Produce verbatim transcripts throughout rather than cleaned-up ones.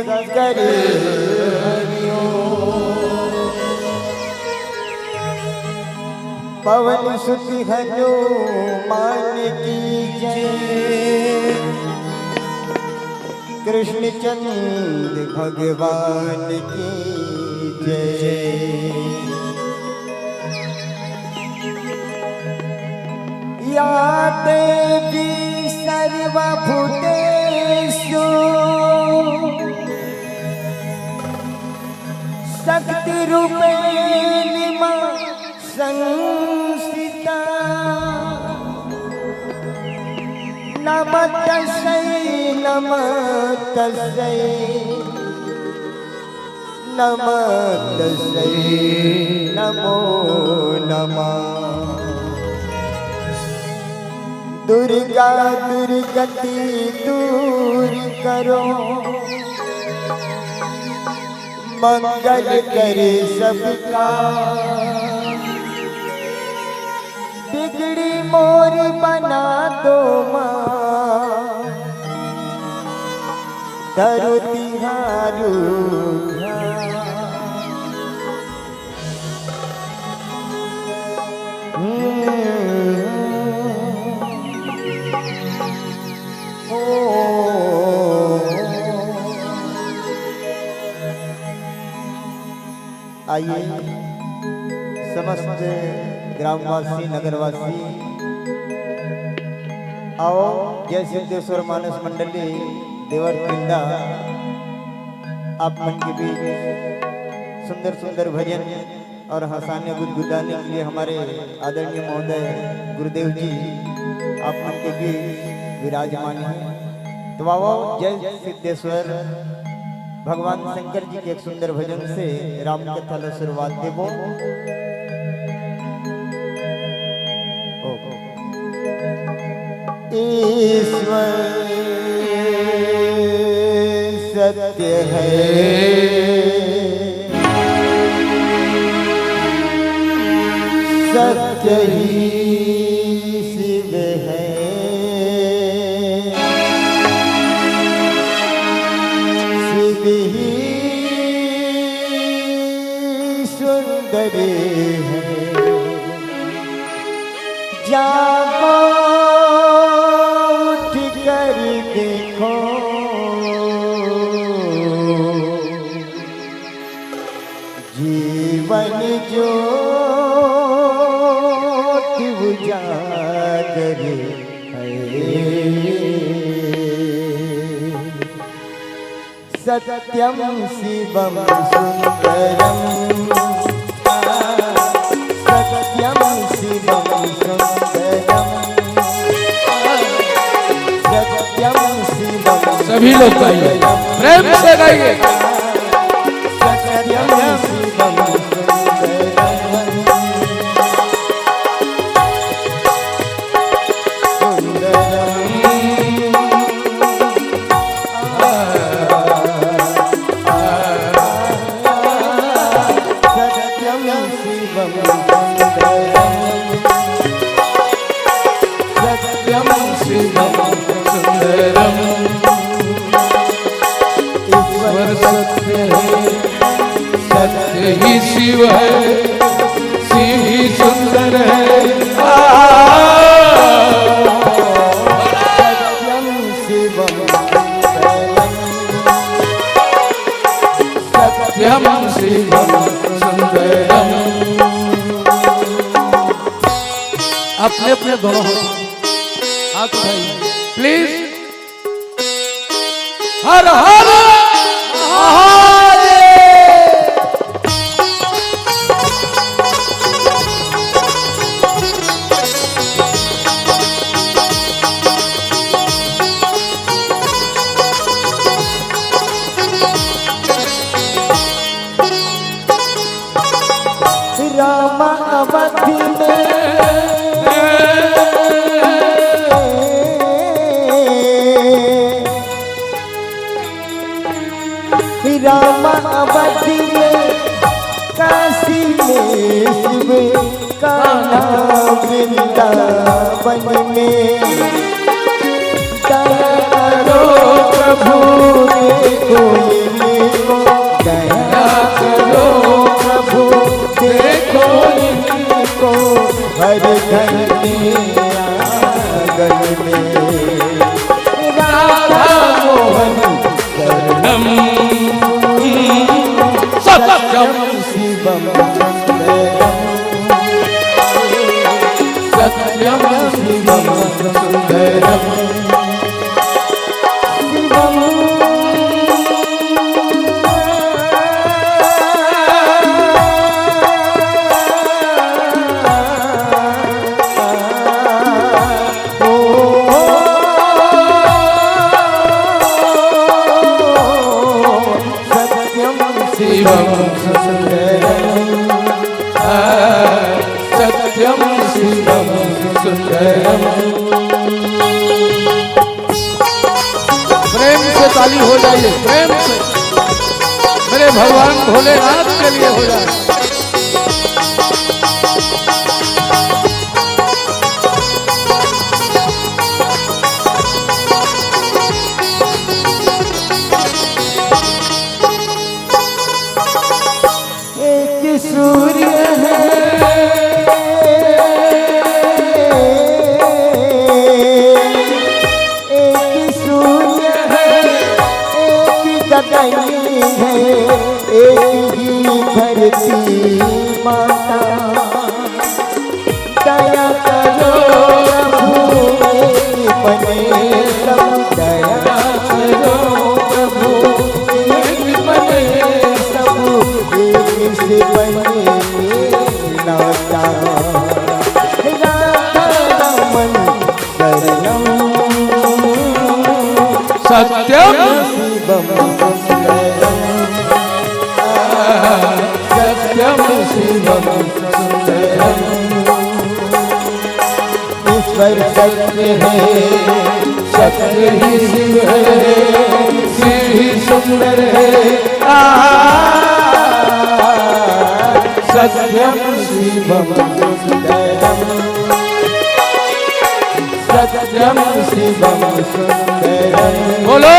करे। पवन सुत हनुमान की जय, कृष्ण चंद भगवान की जय। या देवी सर्वभूतेषु शक्तिरूपेण मां संस्थिता। नमः तस्यै, नमः तस्यै, नमः तस्यै, नमो नमः। दुर्गा दुर्गति दूर करो, मंगल करे सबका। बिगड़ी मोरी बना दो माँ, धरो तिहारू ध्यान। हम्म। ओ। आइए, समस्त ग्रामवासी, नगरवासी, आओ, जय सिद्धेश्वर मानस मंडली देवर पिंडा, आप मन के बीच सुंदर सुंदर भजन और हंसाने गुदगुदाने के लिए हमारे आदरणीय महोदय गुरुदेव जी आप मन के बीच विराजमान हैं। तो आओ, जय सिद्धेश्वर भगवान शंकर जी के एक सुंदर भजन से राम कथा ला शुरुआत देबो। ओ। ईश्वर सत्य है, सत्य ही शिव है, शिव ही सुंदर है। जागो, उठ कर देखो, जीवन ज्योति उजागर है। सत्यम शिवम सुंदरम, सत्यम शिवम सुंदरम, सत्यम शिवम। सभी लोग गाइए, प्रेम से गाइए। सत्यम शिवम सुंदरम। सत्यम शिवम सुंदरम। ईश्वर सत्य है, सत्य ही शिव है, शिव ही सुंदर है। आ। सत्यम शिवम सुंदरम, सत्यम शिवम सुंदरम। अपने अपने दोनों हाथ उठाइए, प्लीज। हर हर महादेव। राम अवध में, राम अवध में, काशी में शिव, कान्हा वृंदावन में। दया करो प्रभु, देखो ये दया करो प्रभु, देखो इनको हर घर के आंगन में। राधा मोहन शरणम सत्यम शिवम सुंदरम। सत्यम शिवम सुंदरम। शिवम। सत्यम शिवम सुंदरम। आ, सत्यम शिवम सुंदरम। प्रेम से ताली हो जाइए, प्रेम से मेरे भगवान भोलेनाथ के लिए हो जाए। एक सूर्य है, एक सूर्य है, एक गगन है, एक ही धरती माता। दया करो प्रभु, एक बने सब, दया करो प्रभु, एक बने सब, एक से बने नाता। राधा रमन शरणम सत्यम शिवम सुंदरम। सत्यम शिवम सुंदरम। ईश्वर सत्य है, सत्य ही शिव है, शिव ही सुंदर है। आ, सत्यम शिवम सुंदरम। सत्यम शिवम सुंदरम। बोलो।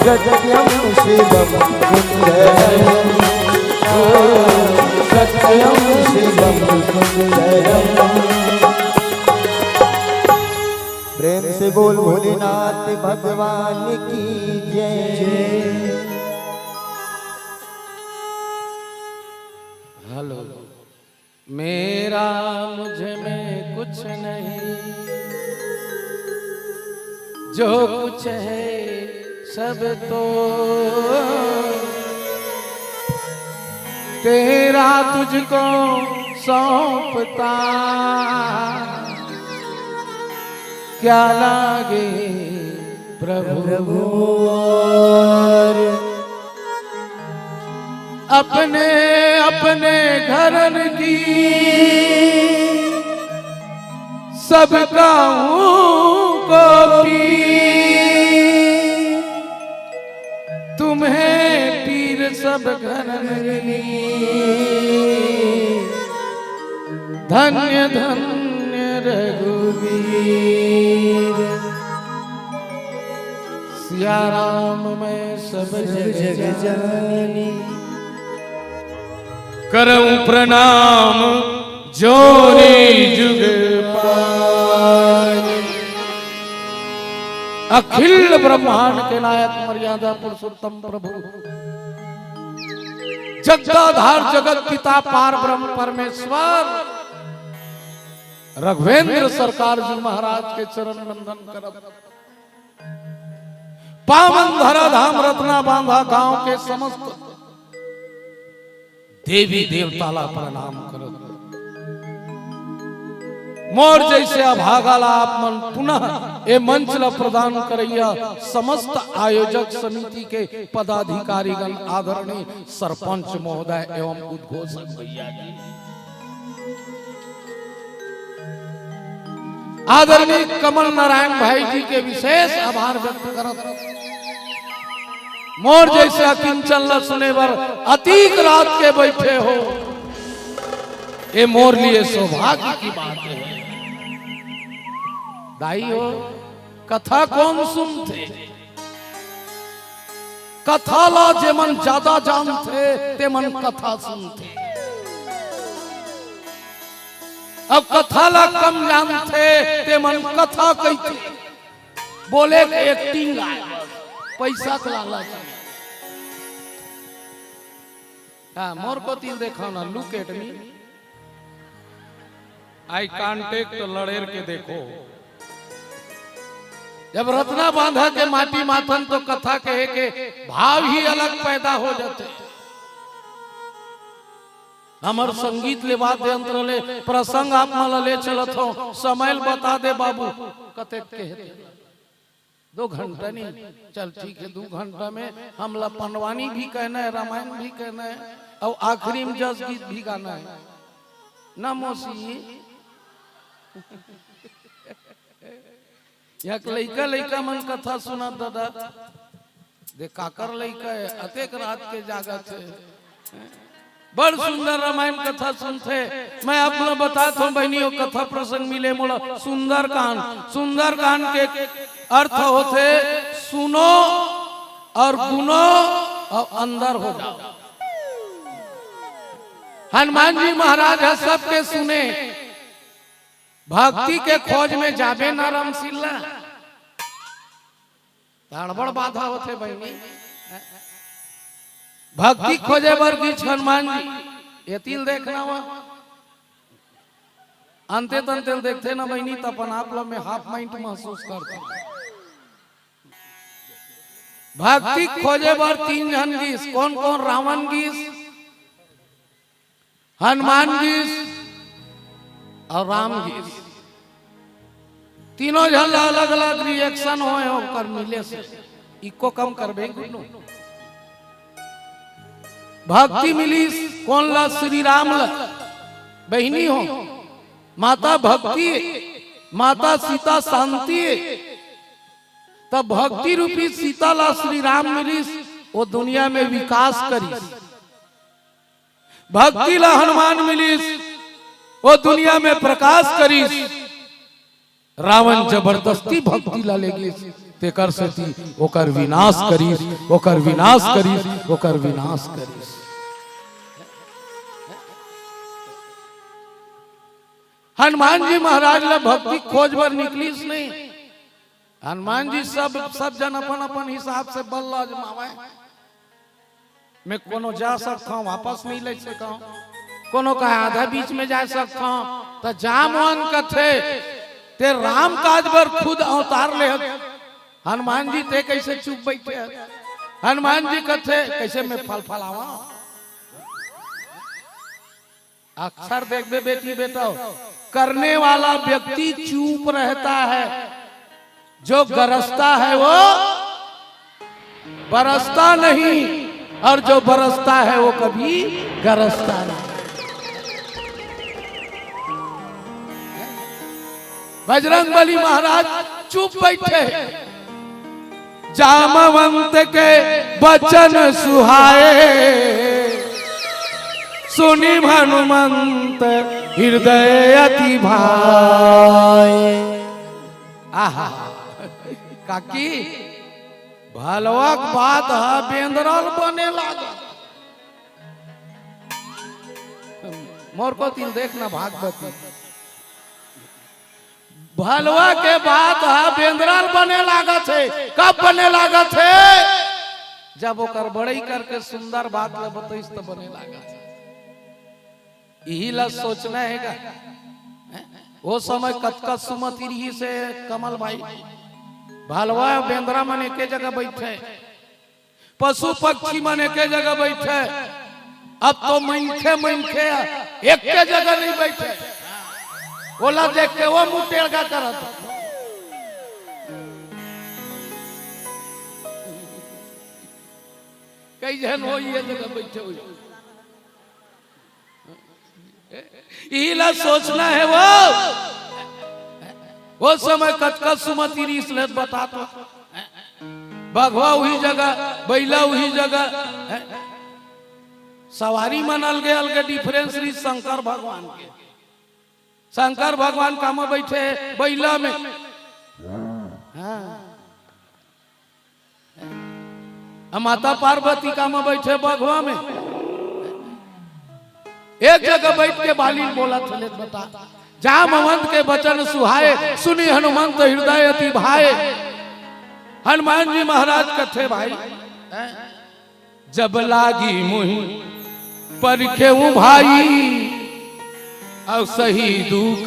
सत्यम शिवम सुंदरम। सत्यम शिवम सुंदरम। प्रेम से बोल भोलेनाथ भगवान की जय। हेलो। मेरा मुझ में कुछ नहीं, जो कुछ है सब तो तेरा, तुझको सौंपता। क्या लागे प्रभु और अपने अपने घरन की सबका हूँ को पीर, तुम्हें पीर सब घरन की। धन्य धन्य रघुवीर। सिया राम मैं सब जग जानी, करऊं प्रणाम जोरी जुग पानी। अखिल ब्रह्मांड के नायक मर्यादा पुरुषोत्तम प्रभु, जगदाधार जगत पिता पार ब्रह्म परमेश्वर रघुवेंद्र सरकार जी महाराज के चरण वंदन करत, पावन धराधाम रतना बांधा गांव के समस्त देवी देवता ला प्रणाम करत, मोर जैसे अभागा ला आप मन पुनः ए मंच ला प्रदान करैया समस्त आयोजक समिति के पदाधिकारीगण, आदरणीय सरपंच महोदय एवं उद्घोषक भैया जी, आदरणीय कमल नारायण भाई जी के विशेष आभार व्यक्त करत, मोर जैसे अकिंचन ला सुने बर अतीक रात के बैठे हो, ये मोर लिए सौभाग्य की बात है। दाई हो, कथा कोन सुनथे? कथा ला जेमन ज्यादा जानथे, तेमन कथा सुनथे। अब कथा ला कम जानथे, तेमन कथा कहिथे। बोले के acting आय, बस, पैसा के लालच में। हाँ, मोर कोति देखो ना, look at me। Eye contact लड़ेर के देखो। जब रतना बांधा के माटी माथन तो कथा कहे के भाव ही अलग पैदा हो जाथे। हमर संगीत ले वाद्य यंत्र ले प्रसंग आप मन ला ले चलत हो, समय ल बता दे बाबू, कतेक के हे तेला। दो घंटा नहीं, चल ठीक है, दो घंटा में हमला पंडवानी भी कहना है, रामायण भी कहना है, अउ आखिरी में जस गीत भी गाना है ना मौसी। एक लइका लइका मन कथा सुनत दादा, दे काकर लइका है, अतेक रात के जागत है। बड़ सुंदर रामायण कथा सुनथे। मैं आप ला बतात हूँ बहिनी, वो कथा प्रसंग मिले मोला सुंदरकांड। सुंदरकांड के अर्थ होथे सुनो और गुनो और अंदर हो जाओ। हनुमान जी महाराज ह सबके सुने, भक्ति के खोज में जाबे ना रामसिल्ला। त अड़बड़ बाधा होथे बहिनी। भक्ति खोजे बर गीच हनुमान जी, ये तिल देखना हुआ। अंते तंते ल देखथे ना बहिनी, त अपन आप ला में half mind महसूस करथे। भक्ति खोजे बर तीन झन गीस, कोन कोन? रावण गीस, हनुमान गीस और राम गीस। तीनों झन ला अलग-अलग reaction होय, ओकर मिले से इको कम करबे गुरु। भक्ति मिलीस कोन ला? श्री राम ला। बहिनी हो, माता भक्ति, माता सीता शांति, तब भक्ति रूपी सीता ला श्री राम मिलीस, वो दुनिया में विकास करीस। भक्ति ला हनुमान मिलिस, वो दुनिया में प्रकाश करिस। रावण जबरदस्ती भक्ति ला ले गिस, तेकर सेती ओकर विनाश करिस, ओकर विनाश करिस, ओकर विनाश करिस। हनुमान जी महाराज ला भक्ति खोज बर निकलिस नहीं। हनुमान जी सब, सब जन अपन अपन हिसाब से बल ला आजमावय। मैं कोनो जा सकथंव, वापस नहीं ले सकथंव, कोनो का आधा बीच में जा सकथंव, त जामवन कथे, ते राम काज बर खुद अवतार ले हस। हनुमान जी ते कैसे चुप बैठे हस? हनुमान जी कथे, कैसे मैं फल फलावा? अक्सर देखबे बेटी बेटा, करने वाला व्यक्ति चुप रहता है, जो गरजता है वो बरसता नहीं, और जो बरसता है वो कभी गरजता नहीं। बजरंग बली महाराज चुप बैठे हैं। जामवंत के बचन सुहाए, सुनि हनुमंत हृदय अति भाए। आहा, काकी, भलवा के बात ह बेंदरा ल बने लागत। मोर कोति ल देखना भागवती। भलवा के बात ह बेंदरा ल बने लागत हे। कब बने लागत हे? जब ओकर बड़ई करके सुंदर बात ल बतइस त बने लागत हे। इही ला सोचना हे गा। हैं? वो समय कतका सुमति रिहिस हे कमल भाई। भलवा बेंदरा मन एके जगह बैठे। पशु पक्षी मन एके जगह बैठे, अब तो मनखे, मनखे एके जगह नहीं बैठे। ओला देख के वो मुंह टेढ़ा करत। कई झन हो ये जगह बैठे हुए। इही ला सोचना हे वो। वो समय कतका सुमति रिहिस ले बता तो। भगवा उही जगह, बइला उही जगह, हैं? सवारी मन अलगे अलगे difference रिहिस शंकर भगवान के। शंकर भगवान कामा बइठे? बइला में। हाँ। अब माता पार्वती कामा बइठे? बघवा में। एक जगह बइठ के बाली बोलत हे ले बता, जामवंत के बचन सुहाए, सुनि हनुमंत हृदय अति भाए। हनुमान जी महाराज कथे भाई, हैं? जब लागी मुहि परिखेउ भाई, अउ सही दुख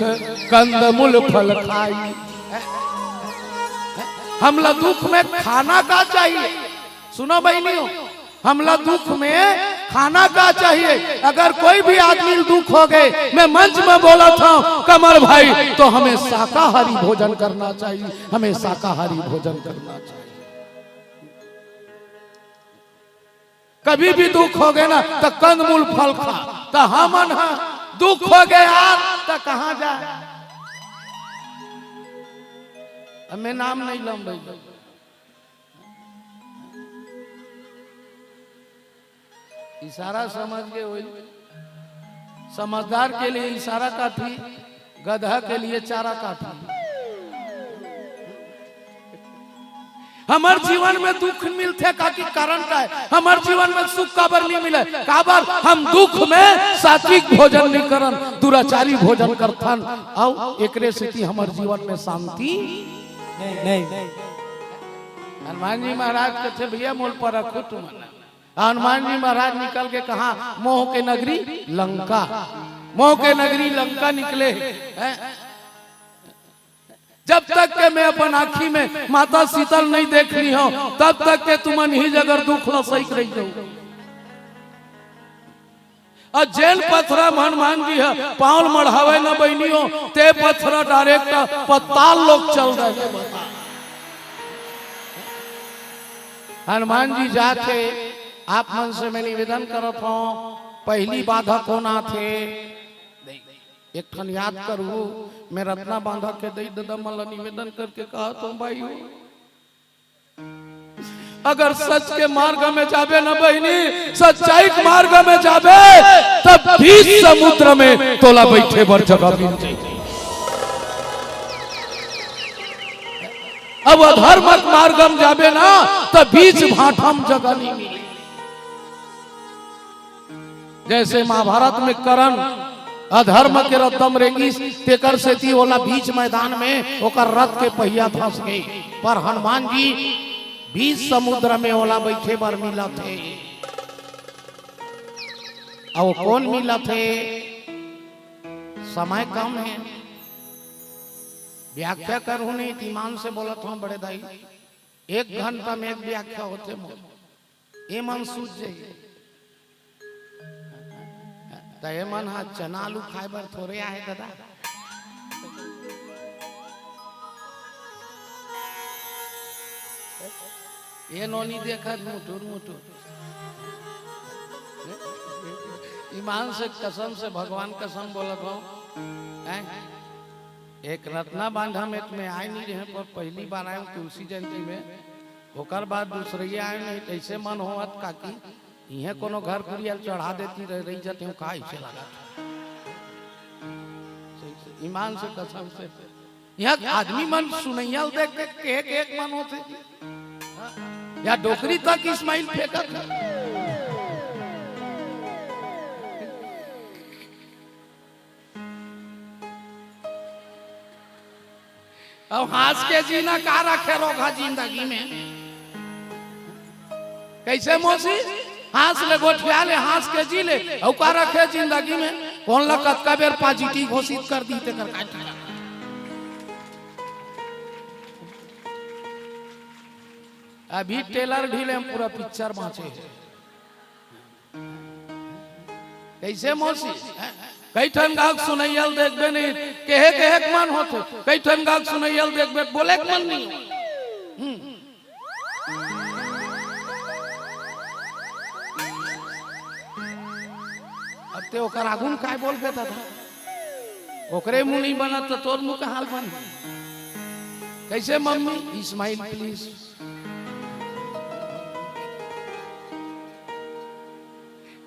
कंदमूल फल खाई। हमला दुख में खाना का चाहिए? सुनो बहिनियों, हमला दुख में खाना का चाहिए? अगर कोई भी आदमी दुख हो गए, मैं मंच में बोलत हूँ कमल भाई, तो हमें शाकाहारी भोजन करना चाहिए, हमें शाकाहारी भोजन करना चाहिए। कभी भी दुख हो गए ना, तो कंदमूल फल खा। तो हमन ह दुख हो गए यार, तो कहाँ जाए? अब मैं नाम नहीं लम भाई, इशारा समझ गए होई। समझदार के लिए इशारा काफी, गधा के लिए चारा काफी। हमर जीवन में दुख मिलथे का, कि कारण का है? हमर जीवन में सुख काबर नहीं मिले? काबर हम दुख में सात्विक भोजन नहीं करन, दुराचारी भोजन करथन, अउ एकरे सेती हमर जीवन में शांति नहीं, नहीं। हनुमान जी महाराज कथे, भैया मोल पर रखो तुम। हनुमान जी महाराज निकल के कहा, मोह के नगरी लंका, मोह के नगरी लंका निकले हैं। जब तक के मैं अपन आँखी में माता सीता ल नहीं देख ली हूँ, तब तक के तुमन ही जगर दुख ल सहिक रही जाऊ। अउ जेन पथरा म हनुमान जी ह पाँव ल मढ़ावे न बहिनी हो, ते पथरा direct पताल लोक चल दे। हनुमान जी जाथे, आप मन से मैं निवेदन करत हूँ, पहली बाधा कौन आथे? एक ठन याद करहू, मैं रत्ना बांधा के दई ददा मन ला निवेदन करके कहत हूँ, भाई हो, अगर सच के मार्ग में जाबे ना बहिनी, सच्चाई के मार्ग में जाबे, तब बीच समुद्र में तोला बैठे बर जगह मिल जाई। अब अधर्म के मार्ग में जाबे ना, तब बीच भाटा में जगह नहीं मिली। जैसे महाभारत में कर्ण अधर्म के रद्दा म रेंगिस, तेकर सेती ओला बीच मैदान में ओकर रथ के पहिया धंस गे, पर हनुमान जी बीच समुद्र में ओला बइठे बर मिलत हे। अउ कोन मिलत हे? समय कम हे, व्याख्या करहूं नहीं, ईमान से बोलत हूं बड़े दाई, एक घंटा में एक व्याख्या होथे मोर। ए मन सूझ जाई। त ए मन ह चना आलू खाए बर थोरे आए ददा। ए नोनी देखत मुटुर मुटुर। ईमान से कसम से, भगवान कसम बोलत हूं, हैं? एक रत्ना बांधा में त मैं आए नहीं रहे, पर पहली बार आए हूं तुलसी जयंती में। ओकर बाद दूसरइया आए नहीं, त अइसे मन होवत काकी, इहें कोनो घर कुरिया ल चढ़ा देती रह, रही जाते हूं, का अइसे लागत? ईमान से, कसम से। इहां आदमी मन सुनइया ल देख के केक, केक मन होथे। या डोकरी तक smile फेंकत हे। अब हंस के जीना का रखे रोगहा जिंदगी में? कइसे मौसी? हंस ले, गोठिया ले, हंस के जी ले, अउ का रखे जिंदगी में? कोन ला कतका बेर positive घोषित कर दी, तेकर का ठिकाना? अभी trailer ढीले, हम पूरा picture बांचे हे। कइसे मौसी? कई ठन गाहक सुनइया ल देखबे नहीं, केहे केहे के मन होथे, कई ठन गाहक सुनइया ल देखबे, बोले के मन नहीं। हम्म। अब ते ओकर आगू म काय बोलबे ददा? ओकरे मुंह नहीं बनत त तोर मुंह के हाल बनही। कैसे मम्मी? Smile please।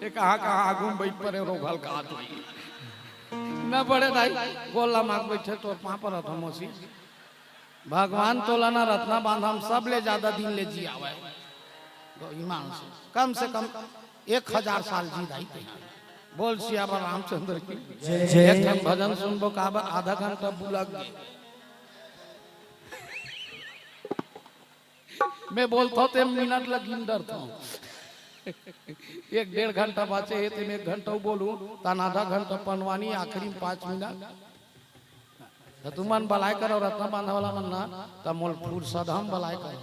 ये कहाँ कहाँ आगू में बैठ परे, रोघल कहाँ तो ही। ना बड़े दाई, गोला माग बैठे तोर पाँव पर रथो मौसी। भगवान तोला ना रत्ना बांधा म सब ले ज्यादा दिन ले जियावय। तो ईमान से, कम से कम एक हजार साल जी दाई ते। बोल सियावर रामचंद्र की। जय। एक ठन भजन सुनबो, काबर आधा घंटा बुलक गे। मैं बोलथों ते मिनट ल गिन डरथों। एक डेढ़ घंटा बाचे हे, ते मैं एक घंटा बोलूं, तन आधा घंटा पनवानी, आखिरी में पाँच मिनट। त तुमन बलाय करो, रत्ना बांधा वाला मन ना, त मोल फुरसत हम बलाय करो।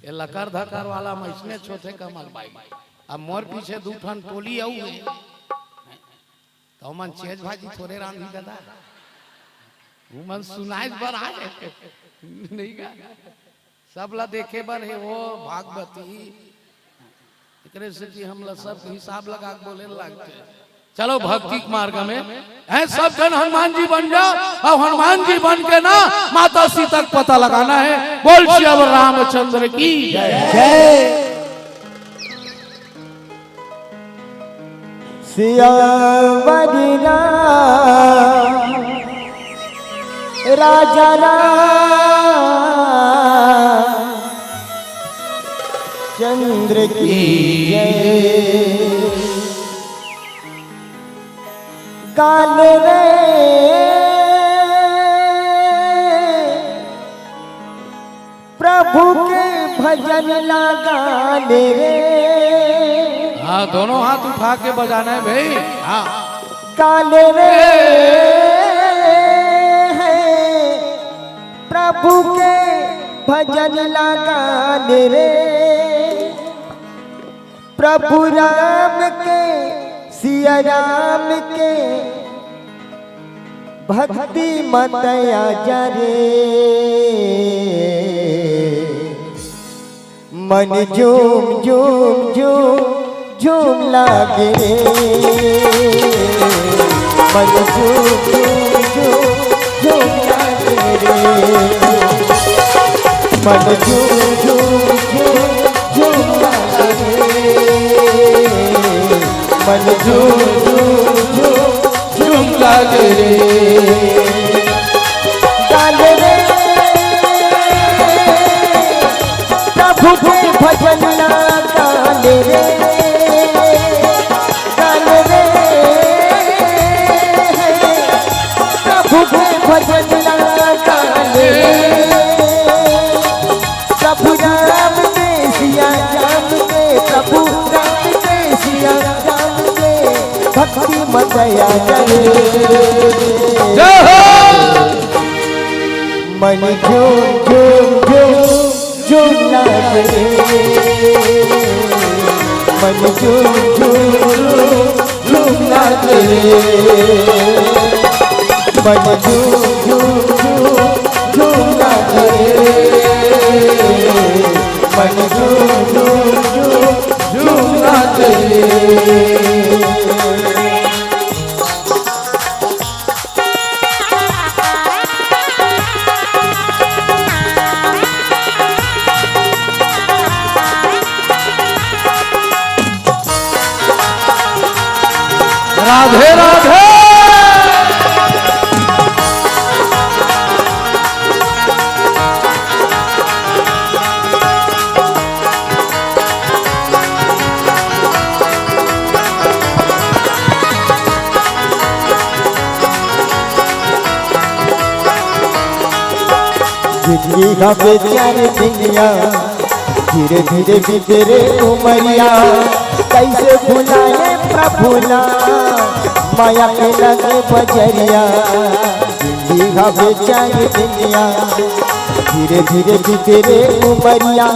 ये लकर धकर वाला म इसने छोटे कमल बाई। अब मोर पीछे दू ठन टोली अउ हे। त ओमन चेज भाजी थोरे रांधी दादा। उमन सुनाइस बर आए। नहीं का? सब ला देखे बर हे वो भागवती। एकरे से कि हमला सब हिसाब लगा के बोले लगथे। चलो भक्ति के मार्ग में हैं, सब झन हनुमान जी बन जाओ, अउ हनुमान जी बन के ना माता सीता का पता लगाना हे। बोल सियावर रामचंद्र की जय। जय। सियावर राम, राजा राम चंद्र की जय। गाल रे प्रभु के भजन ला गाल रे। हाँ, दोनों हाथ उठा के बजाना है भाई। हाँ। गाल रे है प्रभु के भजन ला गाल रे। प्रभु राम के, सिया राम के भक्ति म तया जा रे। मन झूम झूम झूम झूम लागे रे। मन झूम झूम झूम झूम लागे रे। मन झूम झूम झूम झूम लागे रे। मन झूम झूम झूम झूम लागे रे। गाल रे प्रभु के भजन ला गाल रे। गाल रे प्रभु के भजन ला गाल रे। प्रभु राम के, सिया राम के, प्रभु राम के, सिया राम के भक्ति म तया जा रे। जय हो। मन झूम झूम झूम झूम लागे रे। मन झूम झूम झूम झूम लागे रे। मन झूम झूम झूम झूम लागे रे। मन झूम झूम झूम झूम लागे रे। राधे राधे। जिंदगी का बेचारी दुनिया, धीरे धीरे बीते रे उमरिया। कैसे भुलाए प्रभु ना, माया के लगे बजरिया। जिंदगी का बेचारी दुनिया, धीरे धीरे बीते रे उमरिया।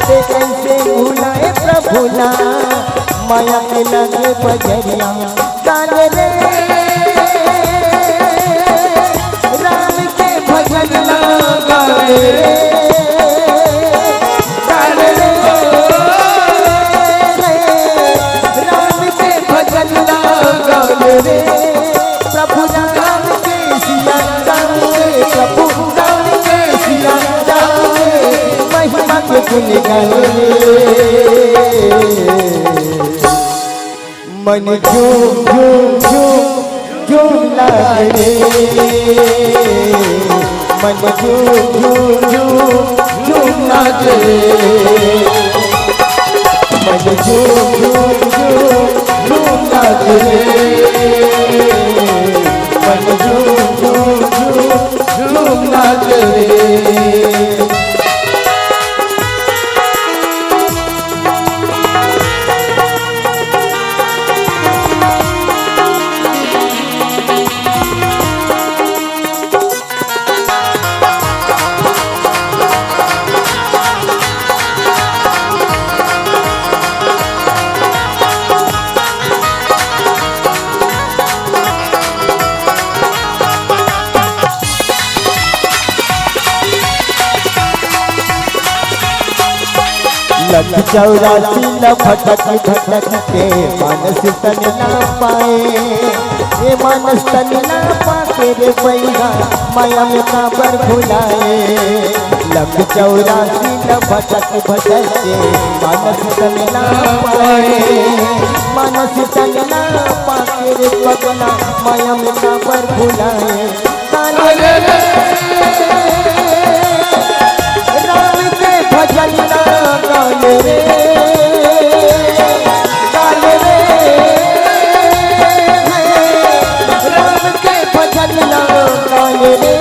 ते कैसे भुलाए प्रभु ना, माया के लगे बजरिया। गाल रे राम के भजन ला गाल रे। गाल रे राम के भजन ला गाल रे। प्रभु राम के, सिया राम के, प्रभु राम गुनगान रे। मन झूम झूम झूम झूम नाचे रे। मन झूम झूम झूम झूम नाचे रे। मन झूम झूम झूम झूम नाचे रे। मन झूम झूम झूम झूम नाचे रे। लख चौरासी ल भटक भटक के मानस तन ना पाए, ए मानस तन ना पाके रे बइहा, माया में काबर भुलाए। लख चौरासी ल भटक भटक के मानस तन ना पाए, मानस तन ना पाके रे पगला, माया में काबर भुलाए। काले रे, राम के भजन ना गाले रे, गाले रे, राम के भजन ना गाले रे।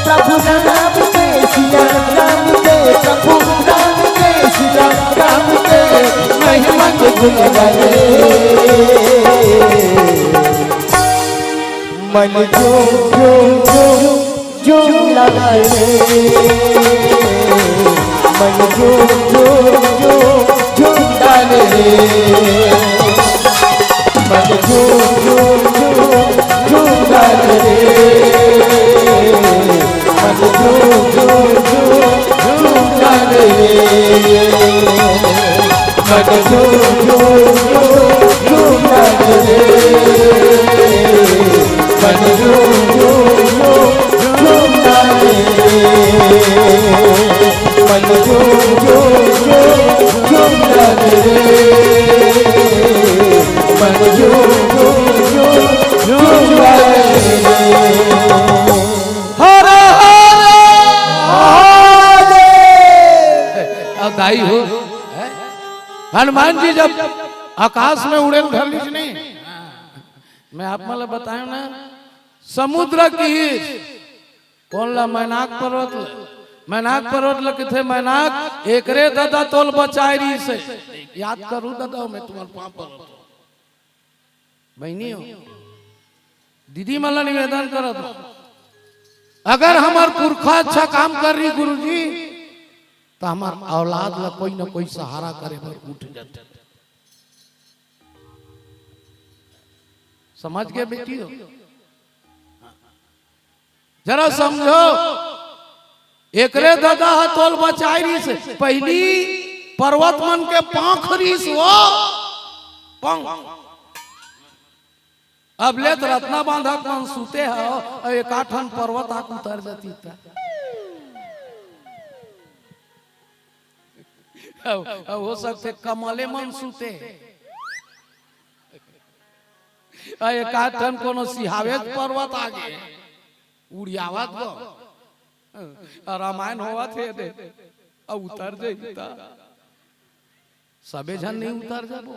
प्रभु राम के सिया राम के, प्रभु राम के सिया राम के, महिमा के गुण गाले रे। मन झूम झूम झूम झूम लगाए रे। मन झूम झूम झूम झूम डाले रे। मन झूम झूम झूम झूम डाले रे। मन झूम झूम झूम झूम डाले रे। मन झूम झूम झूम झूम नाचे रे। मन झूम झूम झूम झूम नाचे रे। मन झूम झूम झूम झूम नाचे रे। मन झूम झूम झूम झूम नाचे रे। हर हर महादेव। अब दाई हो, हनुमान जी जब आकाश में उड़े ल धर लीस नहीं, मैं आप मन ल बतायो ना, समुद्र के कोन ला? मैनाक पर्वत ल। मैनाक पर्वत ल किथे मैनाक, एकरे ददा तोल बचाए रहिस हे। याद करू ददा, मैं तुम्हार पाँव परत हूँ। बहिनी हो, दीदी मन ला निवेदन करत हूँ, अगर हमर पुरखा अच्छा काम कर रही गुरुजी, त हमर औलाद ला कोई न कोई सहारा करे बर उठ जाथे। समझ गए बेटी हो? जरा समझो, एकरे ददा ह तोल बचाए रहिस हे। पहिली पर्वत मन के पाँख रहिस वो, पंख। अब ले त रत्ना बांधक मन सूते हो, अउ एकाठन पर्वत आके उतर जातिस त। अब, अब हो सकथे कमले मन सूते। अउ एकाठन कोनो सिहावेच पर्वत आगे, उड़ियावत गो। अउ रामायण होवत हे दे, अउ उतर जाही त। सबे झन नहीं उतर जाबो।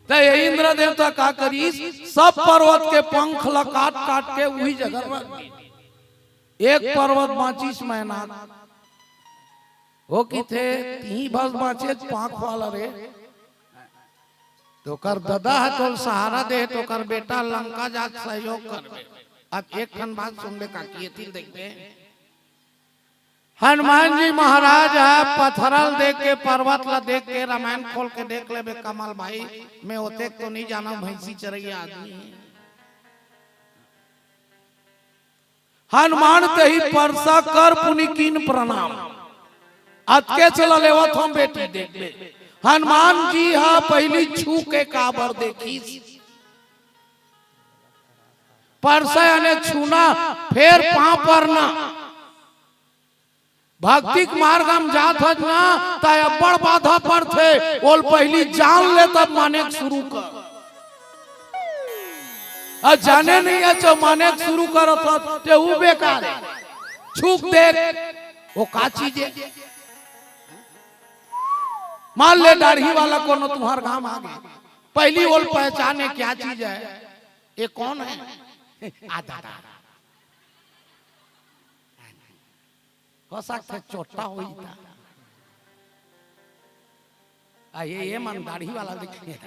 त ये इंद्र देवता का करिस, सब पर्वत के पंख ला काट काट के उही जगह रख दिस। एक पर्वत बांचिस मैनाक। हो किथे, तिही बस बांचे पाँख वाला रे। त ओकर ददा ह तोल सहारा दे, त ओकर बेटा लंका जाके सहयोग करबे। अब एक ठन बात सुनबे काकी, एती ल देखबे। हनुमान जी महाराज ह पथरा ल देख के, पर्वत ला देख के, रामायण खोल के देख लेबे कमल भाई, मैं ओतेक तो नहीं जानव, भैंसी चरइया आदमी। हनुमान तेहि परसा कर पुनि कीन प्रणाम। अतके चला लेवत हूँ बेटी, देखबे। हनुमान जी ह पहिली छू के काबर देखिस। परसा याने छूना, फेर पाँव परना। भक्ति के मार्ग म जात हस ना, त अब्बड़ बाधा पड़थे। ओला पहिली जान ले, तब माने के शुरू कर। अउ जाने नइ हस अउ माने के शुरू करत हस, त ओ बेकार हे। छू के देख, ओ का चीज हे। मान ले, दाढ़ी वाला कोनो तुम्हर गांव आ गे, पहिली ओला पहचाने, क्या चीज हे, ये कौन हे? आ दादा, हो सकथे चोट्टा होही ता। आ ये, ये मन दाढ़ी वाला दिखे।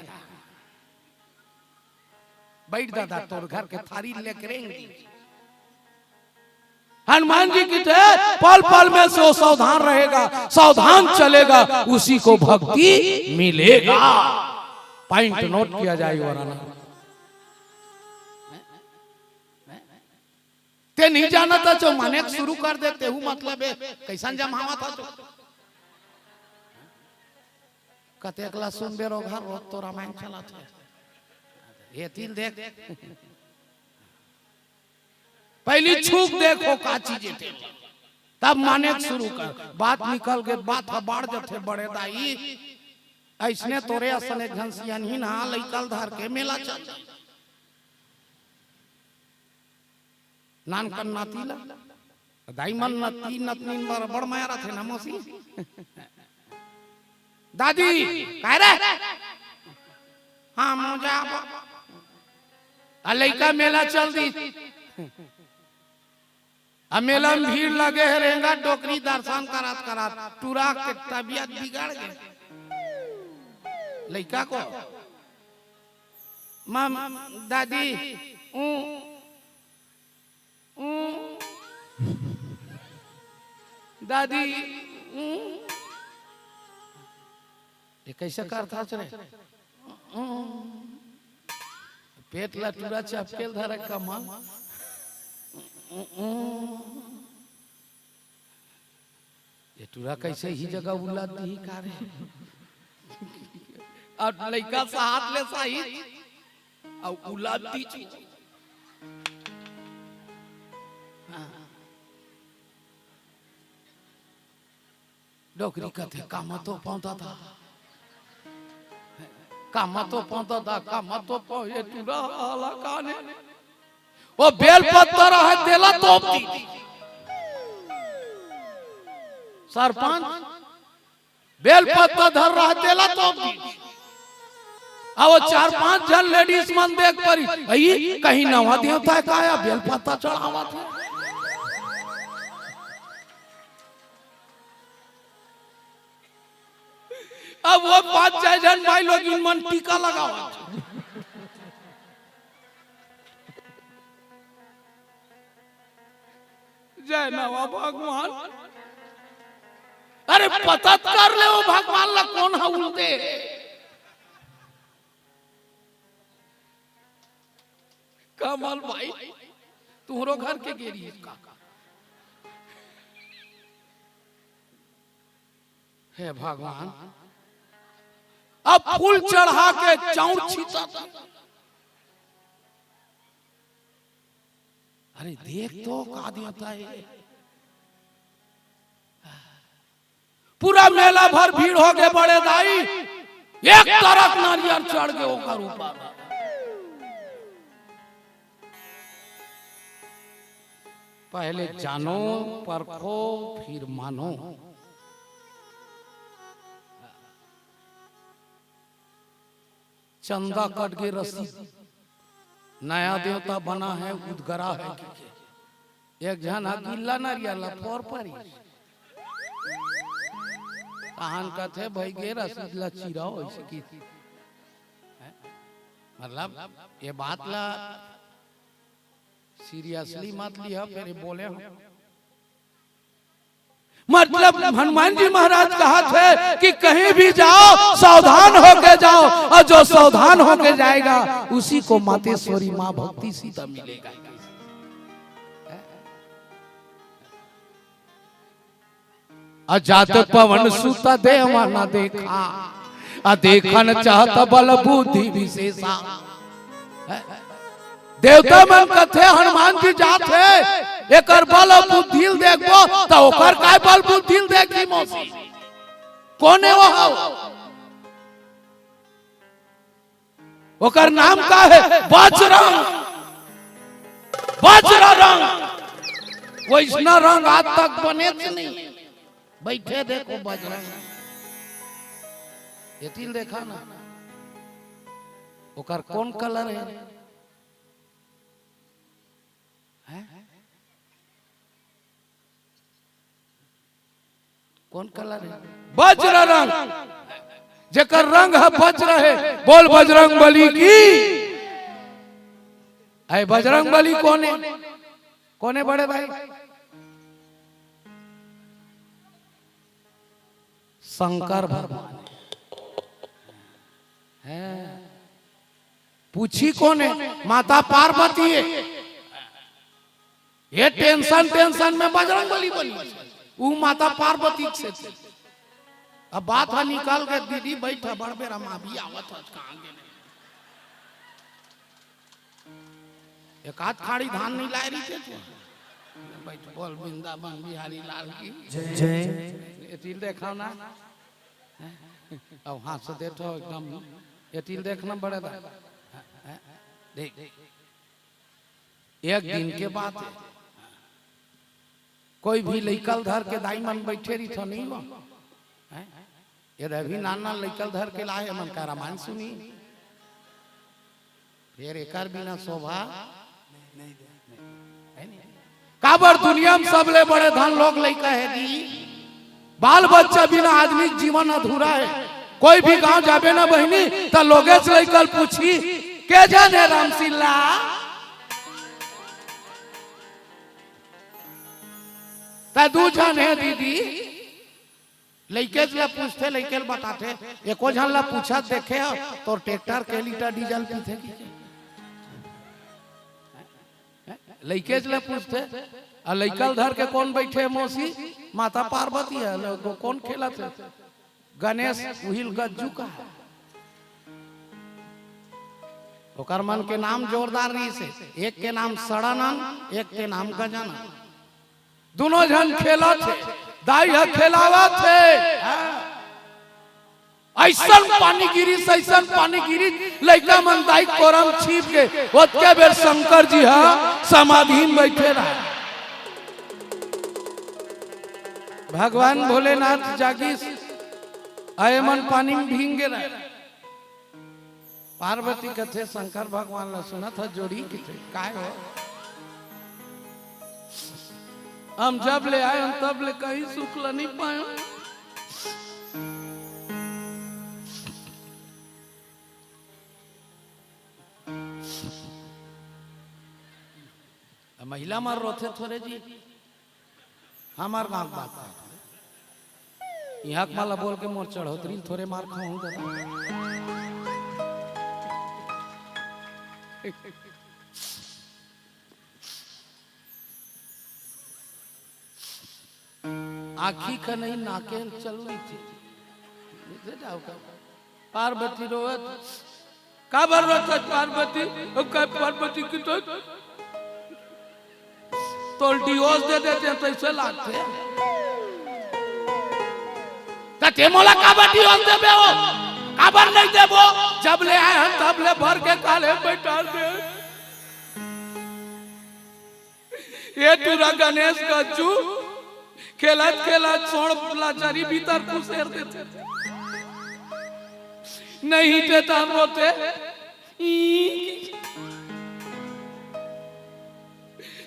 बैठ दादा, तोर घर के थारी लेके रेंग दी। हनुमान जी की जय। पल पल में से वो सावधान रहेगा, सावधान चलेगा, उसी को भक्ति मिलेगा। पॉइंट नोट किया जाए, वरना ते नहीं जानत हस, माने के शुरू कर देते हूँ, मतलब हे, कैसन जमावत हस। कतेक ला सुनबे रोगहा, रोज तो रामायण चलत हे। ये तीन देख, पहिली छू के देख ओ का चीज हे, तब माने के शुरू कर। बात निकल गे, बात ह बाढ़ जथे बड़े दाई। अइसने तोरे असन एक झन सियनहिन हा लइका ल धर के मेला चल दे। नानकन नाती ला। दाई मन नाती नतनीन बर बड़ मया रथे ना मौसी। दादी, काय रे? हाँ, मोजा। आ लइका मेला चल दी। आ मेला में भीड़ लगे हे, रेंगा डोकरी दर्शन करत करत टूरा के तबियत बिगड़ गे। लइका को, मम, दादी, ऊ, ऊ, दादी, ऊ। ये कैसे करत हस रे? पेट ला टूरा चपकेल धरे कमल। ये टूरा कैसे ही जगह उलाद दिही का रे? अउ लइका साहत ले साही, अउ उलाद दी। हाँ। डोकरी कथे, "कामा तो पाँव दादा, कामा तो पाँव दादा, कामा तो पाँव।" ये टूरा हाला काने, ओ बेल पत्ता रहे, तेला तोप दी। सरपंच, बेल पत्ता धर रहे, तेला तोप दी। अब वो चार पांच झन लेडीज मन देख परी, "अई, कहीं नवा देवता हे का, या बेल पत्ता चढ़ावत हे?" अब वो पांच छह झन माई लोगिन मन टीका लगावत। जय नवा भगवान। अरे पता त कर ले, वो भगवान ला कोन हा उल्टे। कमल भाई, तुहरो घर के गे रिहिस का? हे भगवान, अब फूल चढ़ा के चाउर छींटत। अरे देख तो का देवता हे। पूरा मेला भर भीड़ हो गे बड़े दाई, एक तरफ नारियल चढ़ गे ओकर ऊपर। पहले जानो, परखो, फिर मानो। चंदा कट गे रसीद, नया देवता बना है, उदगरा है। एक झन हा गिल्ला नरिया ला फोर परी। तहान कथे, "भई गे रसीद ला चिराओ," ऐसे की। हैं? मतलब, ये बात ला सीरियसली मत लिहा, फिर ये बोले हम। मतलब, हनुमान जी महाराज कहत हे कि कहीं भी जाओ, सावधान होके जाओ, और जो सावधान होके जाएगा, उसी को मातेश्वरी माँ भक्ति सीता मिलेगा। अजात पवन सुत देवा न देखा, अ देखन चाहत बल बुद्धि विशेषा। देवता मन कथे हनुमान जी जात हे, एकर बल अउ बुद्धि ल देखबो, त ओकर काय बल बुद्धि ल देखही मौसी? कोन ए वो हव? ओकर नाम का हे? बजरंग। बजरा रंग। वइसना रंग आज तक बनेच नहीं। बइठे देखो बजरंग। एती ल देखा ना। ओकर कोन colour हे? हैं? कोन colour हे? बजरा रंग। जेकर रंग ह बजरा हे, बोल बजरंग बली की। अय बजरंग बली कोन ए? कोन ए बड़े भाई? शंकर भगवान। हैं? पूछी कोन ए? माता पार्वती ए। ये tension, tension में बजरंग बली बनी। ऊ माता पार्वती के सेती। अब बात ह निकल के, दीदी बइठा, बड़ बेरा माँ भी आवत ह, कहाँ गेले? एक आध खाड़ी धान नहीं लाए रहिथे तू। बइठ, बोल वृंदावन बिहारी लाल की। जय। एती ल देखा ना। अब हाथ से देखो एकदम। एती ल देखना बड़े दा। देख। एक दिन के बात हे। कोई भी लइका ल धर के दाई मन बइठे रहिथे नहीं वो। हैं? ये अभी नान नान लइका ल धर के लाए, एमन का रामायण सुनही। फेर एकर बिना शोभा हे नहीं। काबर दुनिया में सबले बड़े धन लोग लइका हे जी। बाल बच्चा बिना आदमी के जीवन अधूरा हे। कोई भी गांव जाबे ना बहिनी, त लोगेच लइका ल पूछही, "के झन हे रामसिल्ला?" त दू झन हे दीदी। लइकेच ल पूछथे, लइके ल बताथे। एको झन ल पूछत देखे हो, तोर tractor के लीटर डीजल पीथे कि? लइकेच ल पूछथे। अउ लइका ल धर के कोन बइठे मौसी? माता पार्वती हे। ल-, कोन खेलत हे? गणेश, उही ल गज्जू कहे। ओकर मन के नाम जोरदार रहिस हे। एक के नाम सड़ानन, एक के नाम गजानन। दुनों झन खेलत हे, दाई ह खेलावत हे। हाँ। अइसन पानी गिरिस, अइसन पानी गिरिस, लइका मन दाई कोरा म छिप गे। ओतके बेर शंकर जी ह समाधि म बइठे रहय। भगवान भोलेनाथ जागिस, अउ एमन पानी म भींग गे रहय। पार्वती कथे शंकर भगवान ल, "सुनत ह जोड़ी?" कथे, "काय हो? हम जब ले आए हन तब ले कहीं सुख ल नहीं पाए हन।" महिला मन रोथे थोरे जी। हमर गांव के बात हे। इहां के मन ला बोल के मोर चढ़ोतरी ल थोरे मार खाहूं दादा। आँखी का नहीं, नाके ल चल रही थी। पार्वती रोवत, "काबर रोवत हस पार्वती?" अब का पार्वती की तो तोल divorce दे देते हैं, तो ऐसे लागते हैं। त ते मोला काबर divorce देबे हो? काबर नहीं देबो? जब ले आए हैं, तब ले भर के काले बैठा दे। ये टूरा गणेश गज्जू खेलत खेलत सोड़ लाचारी भीतर कुसेर देथे। नहीं ते तब रोथे।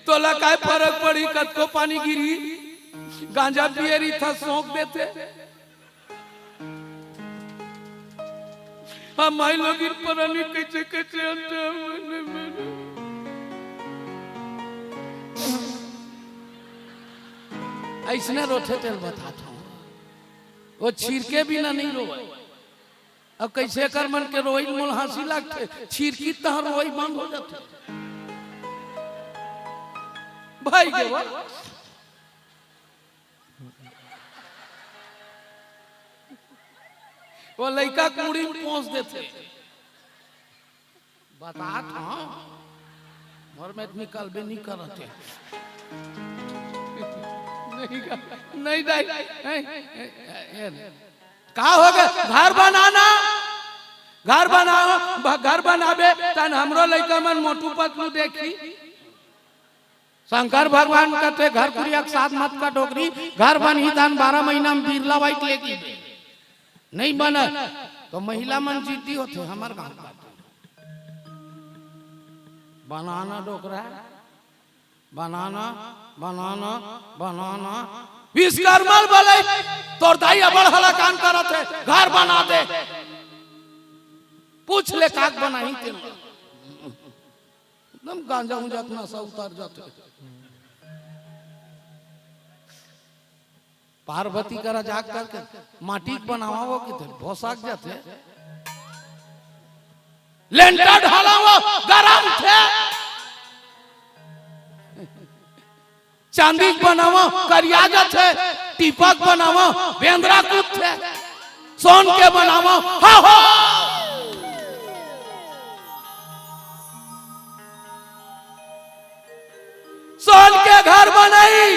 तोला काय फरक पड़ी, कतको पानी गिरी, गांजा पिए रही था, सोंक देथे। हम माई लोगिन परानी कैसे कैसे अंडे मैंने, मैंने। ऐसने रोथे तेल बताता हूँ, वो छीर के बिना नहीं रोए। अब कैसे कर मन के रोई मोल हंसी लगथे, छीर की तह रोई बंद हो जाथे। भाई के बा। वो लइका कुड़ी में पहुंच देथे। बतात हूँ, और मैं निकलबे नहीं करत हे। नहीं गा, नहीं दाई, नहीं, ए, ए, ए, का हो गे? घर बनाना, घर बनाओ, ब-, घर बनाबे, तन हमरो लइका मन मोटू पतलू देखी। शंकर भगवान कथे, "घर कुरिया के साथ मत का डोकरी, घर बनही तन बारह महीना में बिरला वाइट लेके दे।" नहीं बने, तो महिला मन जिद्दी होथे, हमर गाँव का। बनाना डोकरा, बनाना, बनाना, बनाना। विश्वकर्मा बोले, "तोर दाई अबड़ हलाकान करत हे, घर बना दे।" पूछ ले काक बनाही तेन। एकदम गांजा उंजा के नशा उतर जाथे। पार्वती करा जा करके माटी के बनावा, वो किथे भोसक जाथे। लेंटर ढाला, वो गरम थे। चांदी के बनावा, करिया जाथे। टीपक बनावा, बेंदरा कूदथे। सोन के बनावा, हा, हा। सोन के घर बनाई,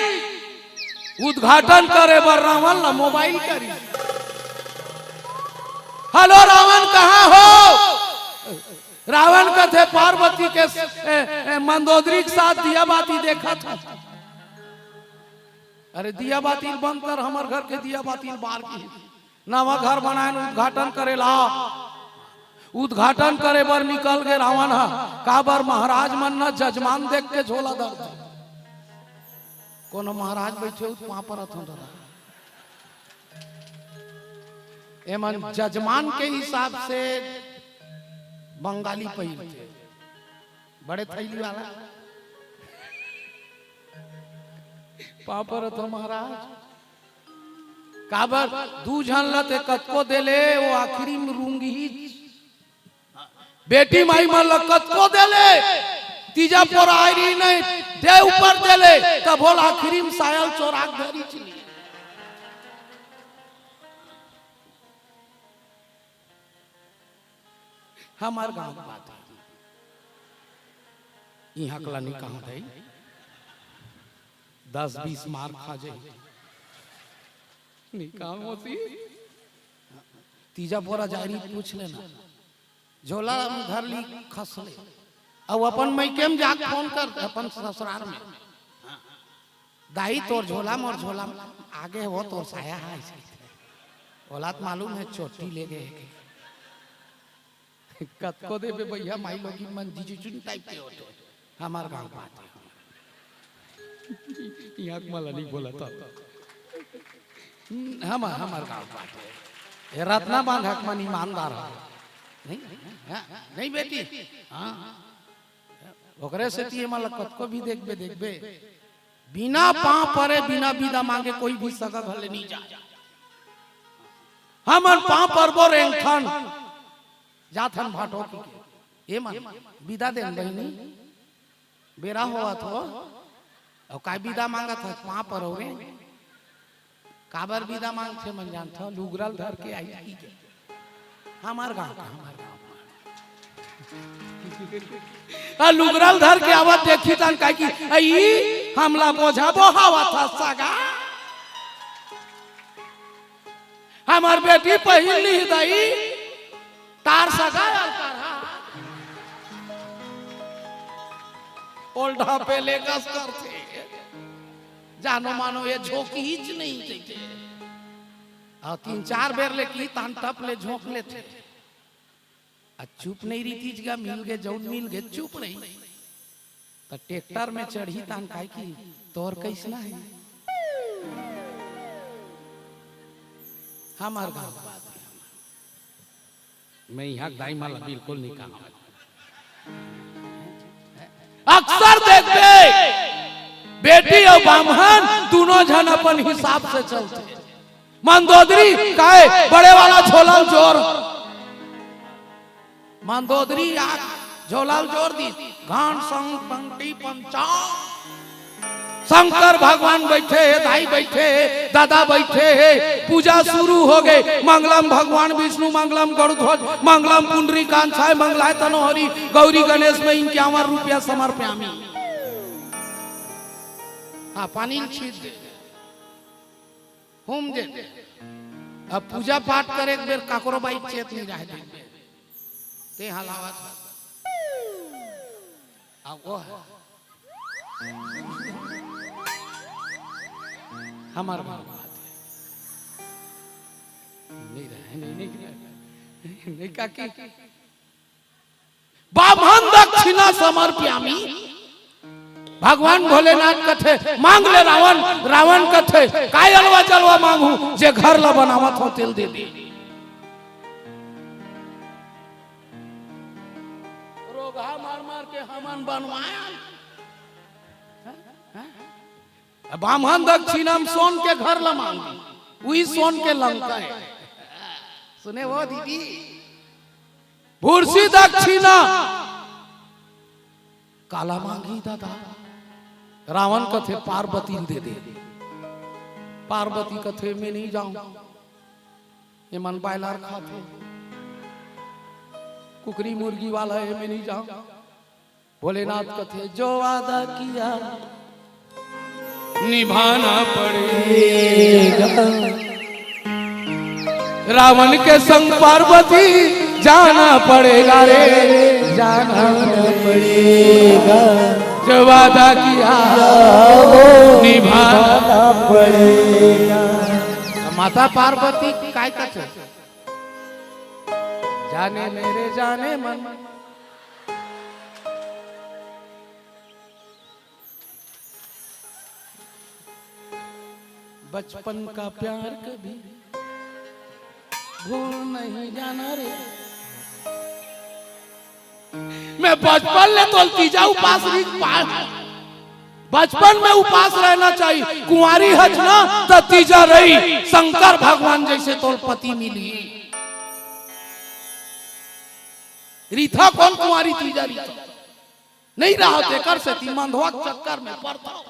उद्घाटन करे बर रावण ला मोबाइल करी। "हेलो रावण, कहाँ हो?" रावण कथे, "पार्वती के, ए, ए, मंदोदरी के साथ दिया बाती देखत हूँ।" "अरे दिया बाती बंद कर, हमर घर के दिया बाती बार की।" नवा घर बनाए, उद्घाटन करेला, उद्घाटन करे बर निकल गे रावण ह। काबर महाराज मन न जजमान देख के झोला धरथे। कोनो महाराज बैठे हो तो पाँव परत हो दादा। एमन जजमान के हिसाब से बंगाली पहिरथे, बड़े थैली वाला। पाँव परत हो महाराज। काबर दू झन ल ते कतको देले, वो आखिरी में रूंगही। बेटी माई मन ल कतको देले, तीजा पोरा आय रही नहीं, दे ऊपर देले, तब बोल आखिरी में सायल चोरा के धरी चली। हमर गांव के बात है, इहाँ कला नहीं कहा दे, दस बीस मार खा जाए, नहीं कहा होती। तीजा पोरा जारी पूछ लेना, झोला में धर ली खस ले, अउ अपन मइके में जाके फोन कर, अपन ससुराल में, "दाई तोर झोला मोर झोला में आगे हो, तोर साया है।" ऐसे ओला त मालूम है चोटी ले गए के। कतको देबे भैया, माई लोगिन मन जिजुचुन टाइप के होथे। हमर गांव बात है। यहाँ के मला नहीं बोला था। हम्म, हम, हमर गांव बात है। ये रत्ना बांध हक मन ईमानदार हो। नहीं, हाँ, नहीं बेटी। हाँ। ओकरे सेती ये मला कतको भी देखबे, देखबे। बिना पाँव परे, बिना बिदा मांगे कोई भी सगा घर ले नहीं जाए। हमन पाँव परबो रेंगथन। जाथन भाटो की के। ए मन, बिदा देन बहिनी, बेरा होवत हो, अउ काय बिदा मांगत हो, पाँव परो रे। काबर बिदा मांगथे मन जानथो, लुगरा ल धर के आई की के। हमर गांव का, हमर गांव का। आ लुगरा ल धर के आवत देखी तन काय की, "अई, हमला बोझा बोहावत ह सगा।" हमर बेटी पहिली दाई, तार सगा अलकर हा। ओल्डा पे लेकस करथे। जानो मानो ये झोंकहीच नहीं देथे। अउ तीन चार बेर ले की तान तप ले झोंक लेथे। आ चुप नहीं रहितिस गा, मिल गे, जउन मिल गे, चुप रही। त ट्रैक्टर में चढ़ी तान काय की, "तोर कइसना है?" हमर गांव बात है। मैं यहाँ दाई माला बिल्कुल नहीं कहा। अक्सर देखबे, बेटी अउ बाम्हन दूनों झन अपन हिसाब से चलथे। मंदोदरी काय बड़े वाला झोला ल जोर। मंदोदरी आ झोला ल जोर दी। घान संग पंक्ति पंचांग। शंकर भगवान बइठे हे, दाई बइठे हे, ददा बइठे हे, पूजा शुरू हो गे। मंगलम भगवान विष्णु, मंगलम गरुड़ध्वज, मंगलम पुंडरीकांत छाय, मंगलाय तनोहरी गौरी गणेश में इक्यावन रुपया समर्पयामी। हाँ, पानी ल छीट दे, हूम दे। अब पूजा पाठ करे के बेर काकरो बाई चेत नहीं रहे दे। ते हलावत हो। अब वो है। हमार बात है। नहीं रहे, नहीं, नहीं, नहीं, नहीं, काकी। बाम्हन दक्षिणा समर्पयामी। भगवान भोलेनाथ कथे, "मांग ले रावण।" रावण कथे, "काय अलवा जलवा मांगहूं, जे घर ला बनावत हो, तेल दे दे।" रोगहा मार मार के हमन बनवाए। बाम्हन दक्षिणा म सोन के घर ला मांगी, उही सोन के लंका है। सुने वो दीदी, भूरसी दक्षिणा काला मांगी दादा? रावण कथे, "पार्वती ल दे दे।" पार्वती कथे, "मैं नहीं जाऊं, ये मन बायलार खाथे, कुकरी मुर्गी वाला है, मैं नहीं जाऊं।" भोलेनाथ कथे, "जो वादा किया निभाना पड़ेगा।" रावण के संग पार्वती जाना पड़ेगा रे, जाना पड़ेगा। जो वादा किया वो निभाना पड़ेगा। माता पार्वती काय कथे? जाने मेरे जाने मन। बचपन का प्यार कभी भूल नहीं जाना रे। मैं बचपन ले तोल तीजा उपास रही पाल। बचपन में उपास रहना चाहिए। कुंवारी हच ना त तीजा रही। शंकर भगवान जैसे तोल पति मिली। रीथा कौन कुंवारी तीजा रीथा? नहीं रहा, तेकर सेती मंधवा चक्कर में पड़ता।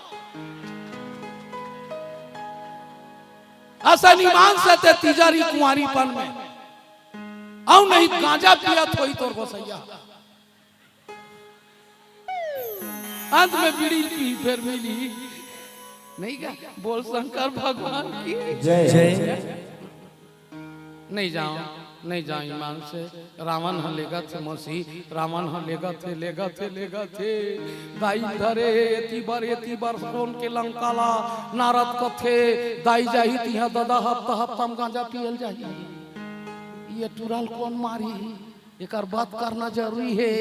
असन ईमान से ते तीजा रही कुंवारीपन में। अउ नहीं गांजा पियत होई तोर गोसैया। अंत में बीड़ी पी फिर मिली। नहीं का? बोल शंकर भगवान की जय। नहीं जाओ, नहीं जाओ ईमान से। रावण ह लेगत हे मौसी, रावण ह लेगत हे, लेगत हे, लेगत हे। दाई धरे हे, एती बर, एती बर सोन के लंका ला। नारद कथे, दाई जाही तिहा ददा हफ्ता हफ्ता म गांजा पियल जाही। ये टुरा ल कौन मारी? एकर बात करना जरूरी हे।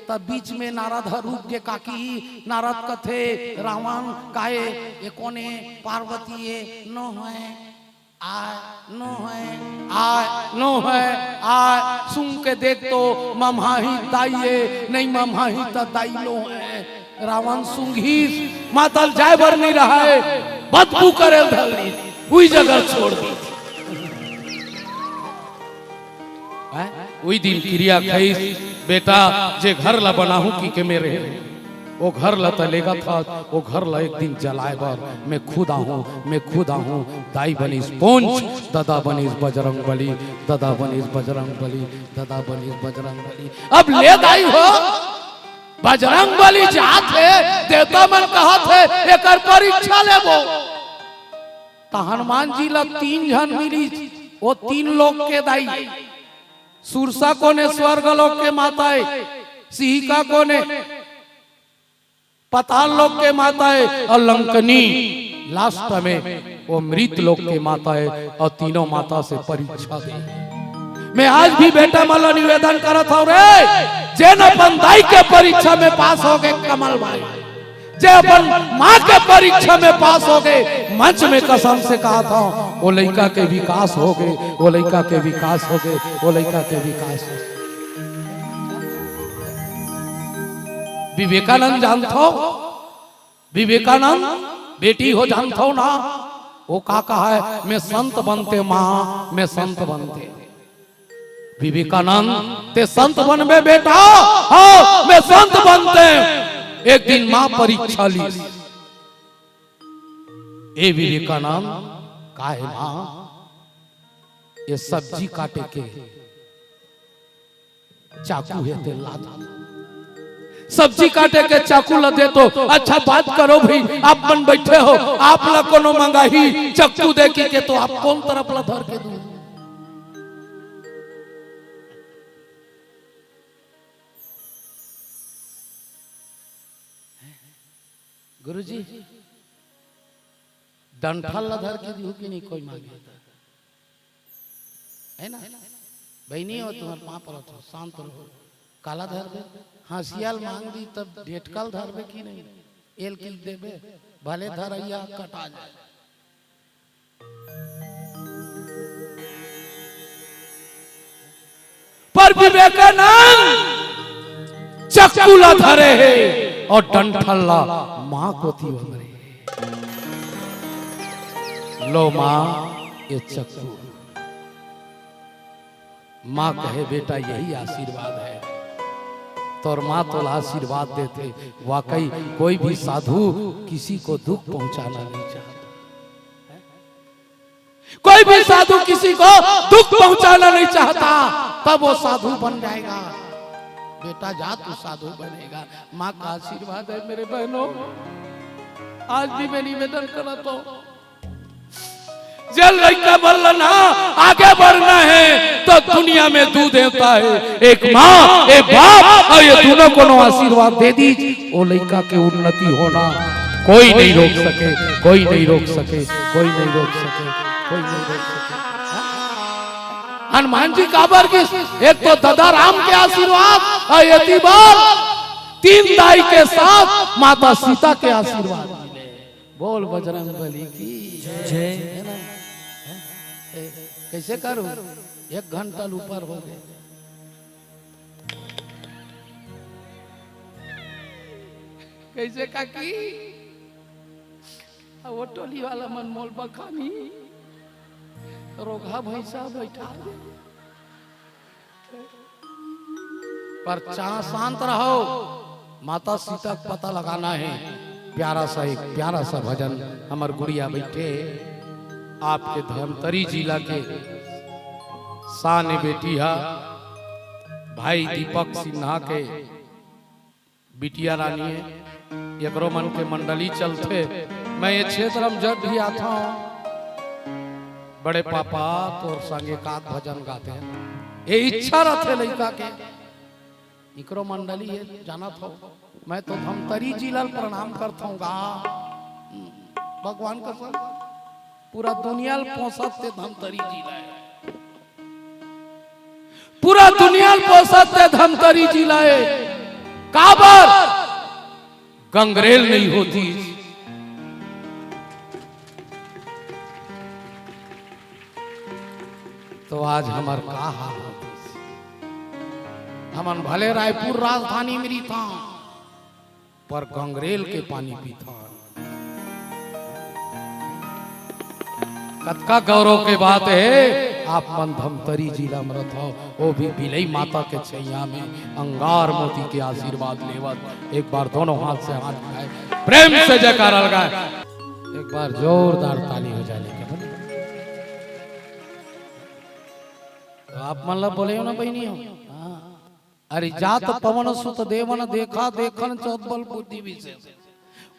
तब बीच में नारद ह रुक गे काकी। नारद कथे, "रावण काहे, ए कोने पार्वती ए नो है, आ नो है, आ नो है, आ सुंघ के देख तो मम्हाही दाई ए, नहीं मम्हाही त दाई नो है।" रावण सुंघिस, माता ल जाय बर नहीं रहा है, बदबू करे धर ली, उही जगह छोड़ दी। हैं? उही दिन किरिया खइस, "बेटा, जे घर ला बनाहूं कि के मेरे, ओ घर ला त लेगत हस, ओ घर ला एक दिन जलाय बर मैं खुद आहूं, मैं खुद आहूं।" दाई बनिस पोंच, ददा बनिस बजरंग बली, ददा बनिस बजरंग बली, ददा बनिस बजरंग बली। अब ले दाई हो, बजरंग बली जात हे, देवता मन कहत हे, "एकर परीक्षा लेबो।" त हनुमान जी ला तीन झन मिली, ओ तीन लोक के दाई। सुरसा कोने स्वर्ग लोक के माता ए, सिहिका कोने पताल लोक के माता ए, अउ लंकनी last में ओ मृत लोक के माता ए, अउ तीनों माता से परीक्षा दे। मैं आज भी बेटा मन ला निवेदन करत हव रे, जेन अपन दाई के परीक्षा में पास हो गे कमल भाई, जे अपन माँ के परीक्षा में पास हो गे, मंच में कसम से कहत हव, ओ लइका के विकास हो गे, ओ लइका के विकास हो गे, ओ लइका के विकास हो गे। विवेकानंद जानथव? विवेकानंद बेटी हो जानथव ना? ओ का कहा हे, "मैं संत बनते माँ, मैं संत बनते।" विवेकानंद, ते संत बनबे बेटा? हाँ, मैं संत बनते। एक दिन माँ परीक्षा ली। ए विवेकानंद, का हे माँ? ये सब्जी काटे के चाकू हे, तेला ला। सब्जी काटे के चाकू ला दे तो। अच्छा, बात करो भाई, आप मन बैठे हो, आप ला कोनो मंगाही चाकू दे के, तो आप कोन तरफ ला धर के दू? गुरुजी, डंठल ला धर के दिहू कि नहीं कोई मांगे? हे ना? बहिनी हो, तुम्हर पाँव परत हों, शांत रहो। काला धरबे? हंसिया ल मांग दी तब डेटकल धरबे कि नहीं? एल किल देबे? भले धरइया कटा जाए। पर विवेकानंद चक्कू ला धरे हे अउ डंठल ला माँ कोती ओंगरे। लो माँ, ये चक्कू। माँ कहे, "बेटा, यही आशीर्वाद है।" तोर माँ तोला आशीर्वाद देथे। वाकई कोई भी साधु किसी को दुख पहुंचाना नहीं चाहता। कोई भी साधु किसी को दुख पहुंचाना नहीं चाहता, तब वो साधु बन जाएगा। बेटा, जा, तू साधु बनेगा। माँ का आशीर्वाद है मेरे बहनों। आज भी मैं निवेदन करत हों, जेन लइका मन ल ना आगे बढ़ना है, तो दुनिया में दू देवता है, एक माँ, एक बाप, अउ ये दूनों कोनो आशीर्वाद दे दीस, वो लइका के उन्नति होना कोई नहीं रोक सके, कोई नहीं रोक सके, कोई नहीं रोक सके, कोई नहीं रोक सके। हनुमान जी काबर गिस? एक तो ददा राम के आशीर्वाद, अउ एती बर तीन दाई के साथ माता सीता के आशीर्वाद। बोल बजरंग बली की जय। है ना? ए, कैसे करूं? एक घंटा ऊपर हो गए। कैसे काकी? अब वो टोली वाला मन मोल बखानी, रोगहा भैंसा बैठा दे। पर चा-, शांत रहो, माता सीता का पता लगाना है। प्यारा सा, एक प्यारा सा भजन हमर गुड़िया बैठे, आपके धमतरी जिला के शान बेटी हा, भाई दीपक सिन्हा के बिटिया रानी हे, एकरो मन के मंडली चलथे। मैं ये क्षेत्र म जब भी आता हूँ, बड़े पापा तोर संग एकाध भजन गाते हैं। ये इच्छा रथे लइका के। इकरो मंडली हे, जानत हो, मैं तो धमतरी जिला ल प्रणाम करत हूँ गा। भगवान कसम, पूरा दुनिया ल पोसत ते धमतरी जिला हे। पूरा दुनिया ल पोसत ते धमतरी जिला हे। काबर? गंगरेल नहीं होतिस तो आज हमर का हाल होतिस। हमन भले रायपुर राजधानी में रहिथन, पर गंगरेल के पानी पीथन। कतका गौरव के बात हे, आप मन धमतरी जिला म रथव, वो भी बिलई माता के छैया में अंगार मोती के आशीर्वाद लेवत। एक बार दोनों हाथ से हाथ उठाए, प्रेम से जयकारा लगाए, एक बार जोरदार ताली हो जाए लेके। तो आप मन ला बोले हो ना बहिनी हो? हाँ। अरे जात पवन सुत देवन देखा, देखन चौथ बल बुद्धि विशेष।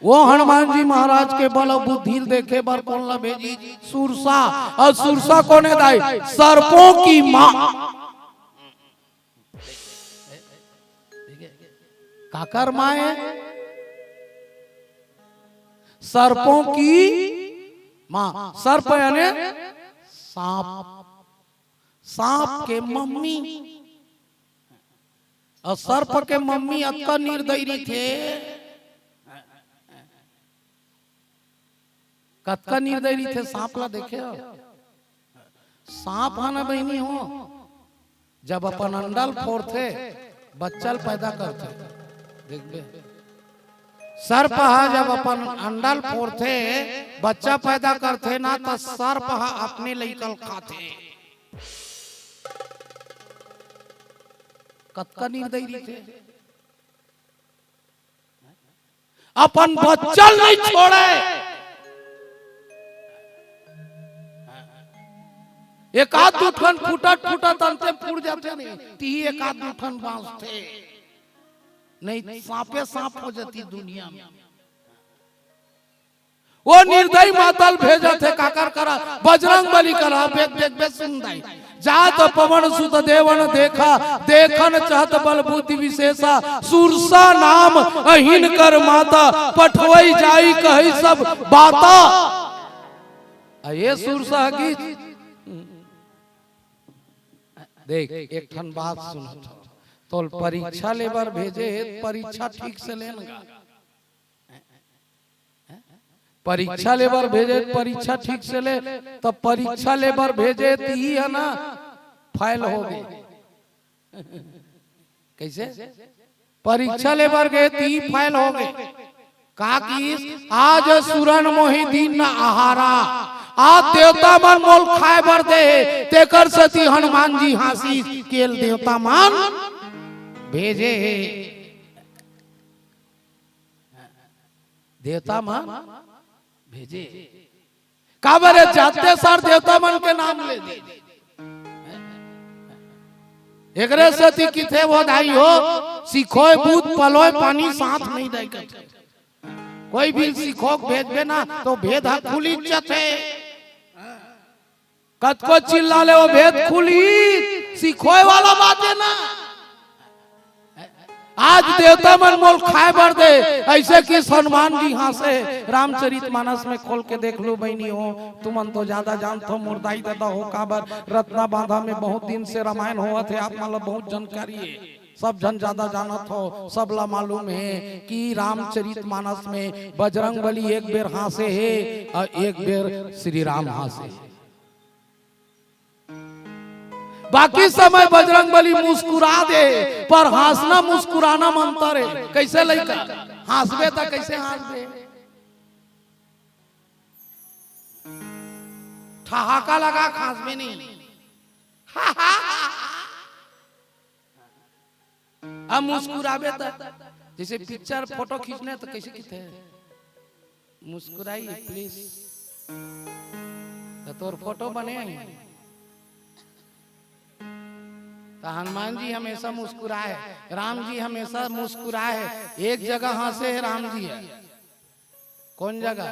वो हनुमान जी महाराज के बल अउ बुद्धि ल देखे बर कोन ला भेजिस? सुरसा। अउ सुरसा कोन हे दाई? सर्पों की माँ। काकर माँ हे? सर्पों की माँ। सर्प याने सांप। सांप के मम्मी। अउ सर्प के मम्मी अतका निर्दयी रहिथे। कतका निर्दयी रहिथे सांप ला देखे हो? सांप ह ना बहिनी हो, जब अपन अंडा ल फोरथे, बच्चा ल पैदा करथे। देखबे, सर्प ह जब अपन अंडा ल फोरथे, बच्चा पैदा करथे ना, त सर्प ह अपने लइका ल खाथे। कतका निर्दयी रहिथे। अपन बच्चा ल नहीं छोड़े। एक आध दू ठन फूटत फूटत अंते फूट जाथे नहीं, तिही एक आध दू ठन बांचथे, नहीं सांपे सांप हो जाती दुनिया में। वो निर्दयी मातल भेजत हे काकर करा, बजरंग बली करा। बेग बेग बेग सुन दाई, जात पवन सुत देवन देखा, देखन चहत बल बुद्धि विशेषा, सुरसा नाम अहिन कर माता, पठवई जाई कही सब बाता। आ ये सुरसा की देख, एक ठन बात सुनत हो, तोल परीक्षा लेबर भेजे हे, परीक्षा ठीक से लेन गा। परीक्षा लेबर भेजे, परीक्षा ठीक से ले, तब परीक्षा लेबर भेजे तिही है ना, फेल हो गए। कैसे? परीक्षा लेबर गए, तिही फेल हो गए। का किस? आज सुरन मोहि दीन न आहारा, आज देवता मन मोल खाए बर दे हे, तेकर सेती हनुमान जी हाँसिस, केल देवता मन भेजे हे। देवता मन भेजे। काबर हे? जाते सार देवता मन के नाम ले दे। एकरे सेती किथे वो दाई हो, सिखोय बूत पलोय पानी साथ नहीं दे कथे। कोई भी सिखोक भेजबे ना तो भेद ह खुली जथे। कतको चिल्ला ले वो भेद खुली, सिखोय वाला बात हे ना। आज देवता मन मोल खाए बर दे, ऐसे कि हनुमान जी हाँसे, रामचरित मानस में खोल के देख लो बहनी हो, तुमन तो ज्यादा जानत हो, मोर दाई ददा हो, काबर रत्ना बांधा में बहुत दिन से रामायण होवत हे, आप मन ला बहुत जानकारी हे, सब झन ज्यादा जानत हो, सब ला मालूम हे कि रामचरित मानस में बजरंग बली एक बेर हाँसे हे और एक बेर श्री राम हाँसे हे। बाकी समय बजरंग बली मुस्कुरा दे, पर हाँसना मुस्कुराना म अंतर हे। कैसे लइका हाँसबे त कैसे हाँसबे? ठहाका लगा के हाँसबे नहीं। अब मुस्कुराबे त, जैसे पिक्चर फोटो खींचने तो कैसे खींचते हैं? मुस्कुराइए प्लीज। तो तोर फोटो बने ही। तो हनुमान जी हमेशा मुस्कुराए, राम जी हमेशा मुस्कुराए। एक जगह हाँसे हे राम जी हे। कौन जगह?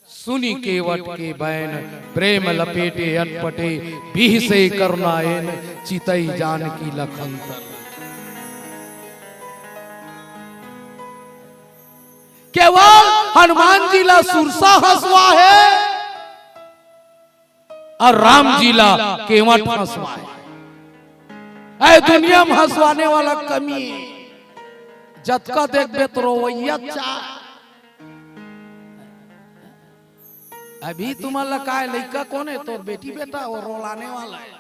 सुनि केवट के बैन, प्रेम लपेटे अटपटे, बिहसे करुनायन, चितई जानकी लखन तन। केवल हनुमान जी ला सुरसा हाँसवाय हे और राम जी ला केवट हाँसवाय हे। ए दुनिया में हाँसवाने वाला कमी हे। जतका देखबे त रोवइया चाय। अभी तुमन ला काय, लइका कोन हे? तोर बेटी बेटा, वो रोलाने वाला हे।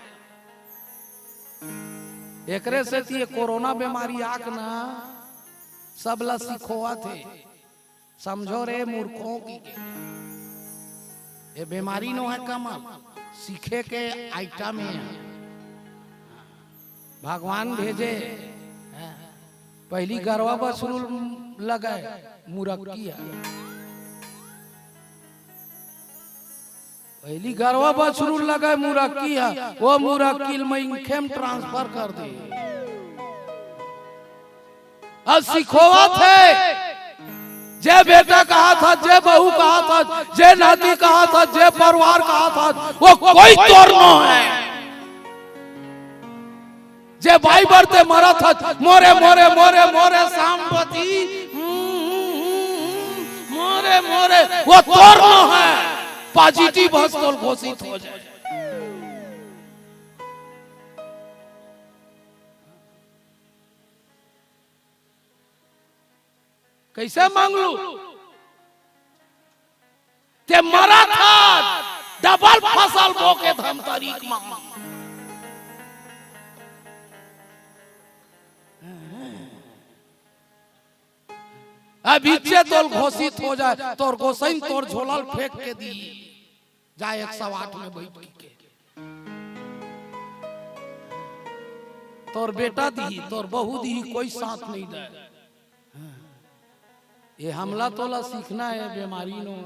एकरे सेती ये कोरोना बीमारी आके ना, सब ला सिखोवत हे। समझो रे मूर्खों की के। ये बीमारी नोहे कमल, सीखे के आइटम हे। भगवान भेजे, पहली गरवा बछरू लगे मुरक्की हे। पहली गरवा बछरू लगे मुरक्की हे, वो मुरक्की ल मनखे म ट्रांसफर कर दे। अउ सिखोवत हे, जे बेटा कहत हस, जे बहू कहत हस, जे नाती कहत हस, जे परिवार कहत हस, वो कोई तोर नोहे। जे बाई बर ते मरत हस, मोरे, मोरे, मोरे, मोरे, सांपति, मोरे, मोरे, वो तोर नोहे। पॉजिटिव हस तोर घोषित हो जाए। कैसे मांग लू? ते मरत हस, डबल फसल बो के धमतरी के मांग। अभी चे तोल घोषित हो जाए, तोर गोसइन तोर झोला ल फेंक के दी। जा एक सौ आठ में बैठ के। तोर बेटा दिही, तोर बहू दिही, कोई साथ नहीं दे। ये हमला तोला सीखना हे, बीमारी नो।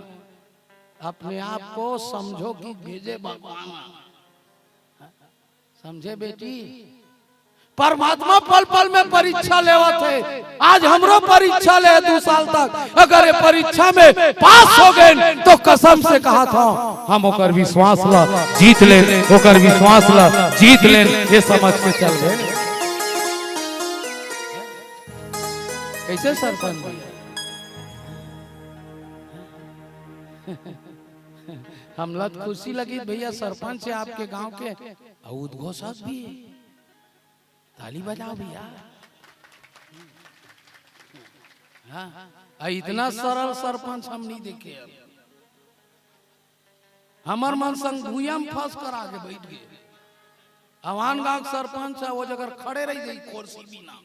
अपने आप को समझो कि भेजे भगवान। समझे बेटी? परमात्मा पल पल में परीक्षा लेवत हे। आज हमरो परीक्षा ले दू साल तक, अगर ये परीक्षा में पास हो गए तो कसम से कहा था, हम ओकर विश्वास ला जीत ले, ओकर विश्वास ला जीत ले, ये समझ के चल गए। कैसे सरपंच भैया? हमला तो खुशी लगी भैया, सरपंच है आपके गांव के, और उद्घोषक भी है। ताली बजाओ भैया। हाँ, आ इतना सरल सरपंच हम नहीं देखे अब। हमर मन संग भुइयां में फंस कर आगे बैठ गए। अवान गांव के सरपंच है, वो जगह खड़े रह गई कुर्सी बिना।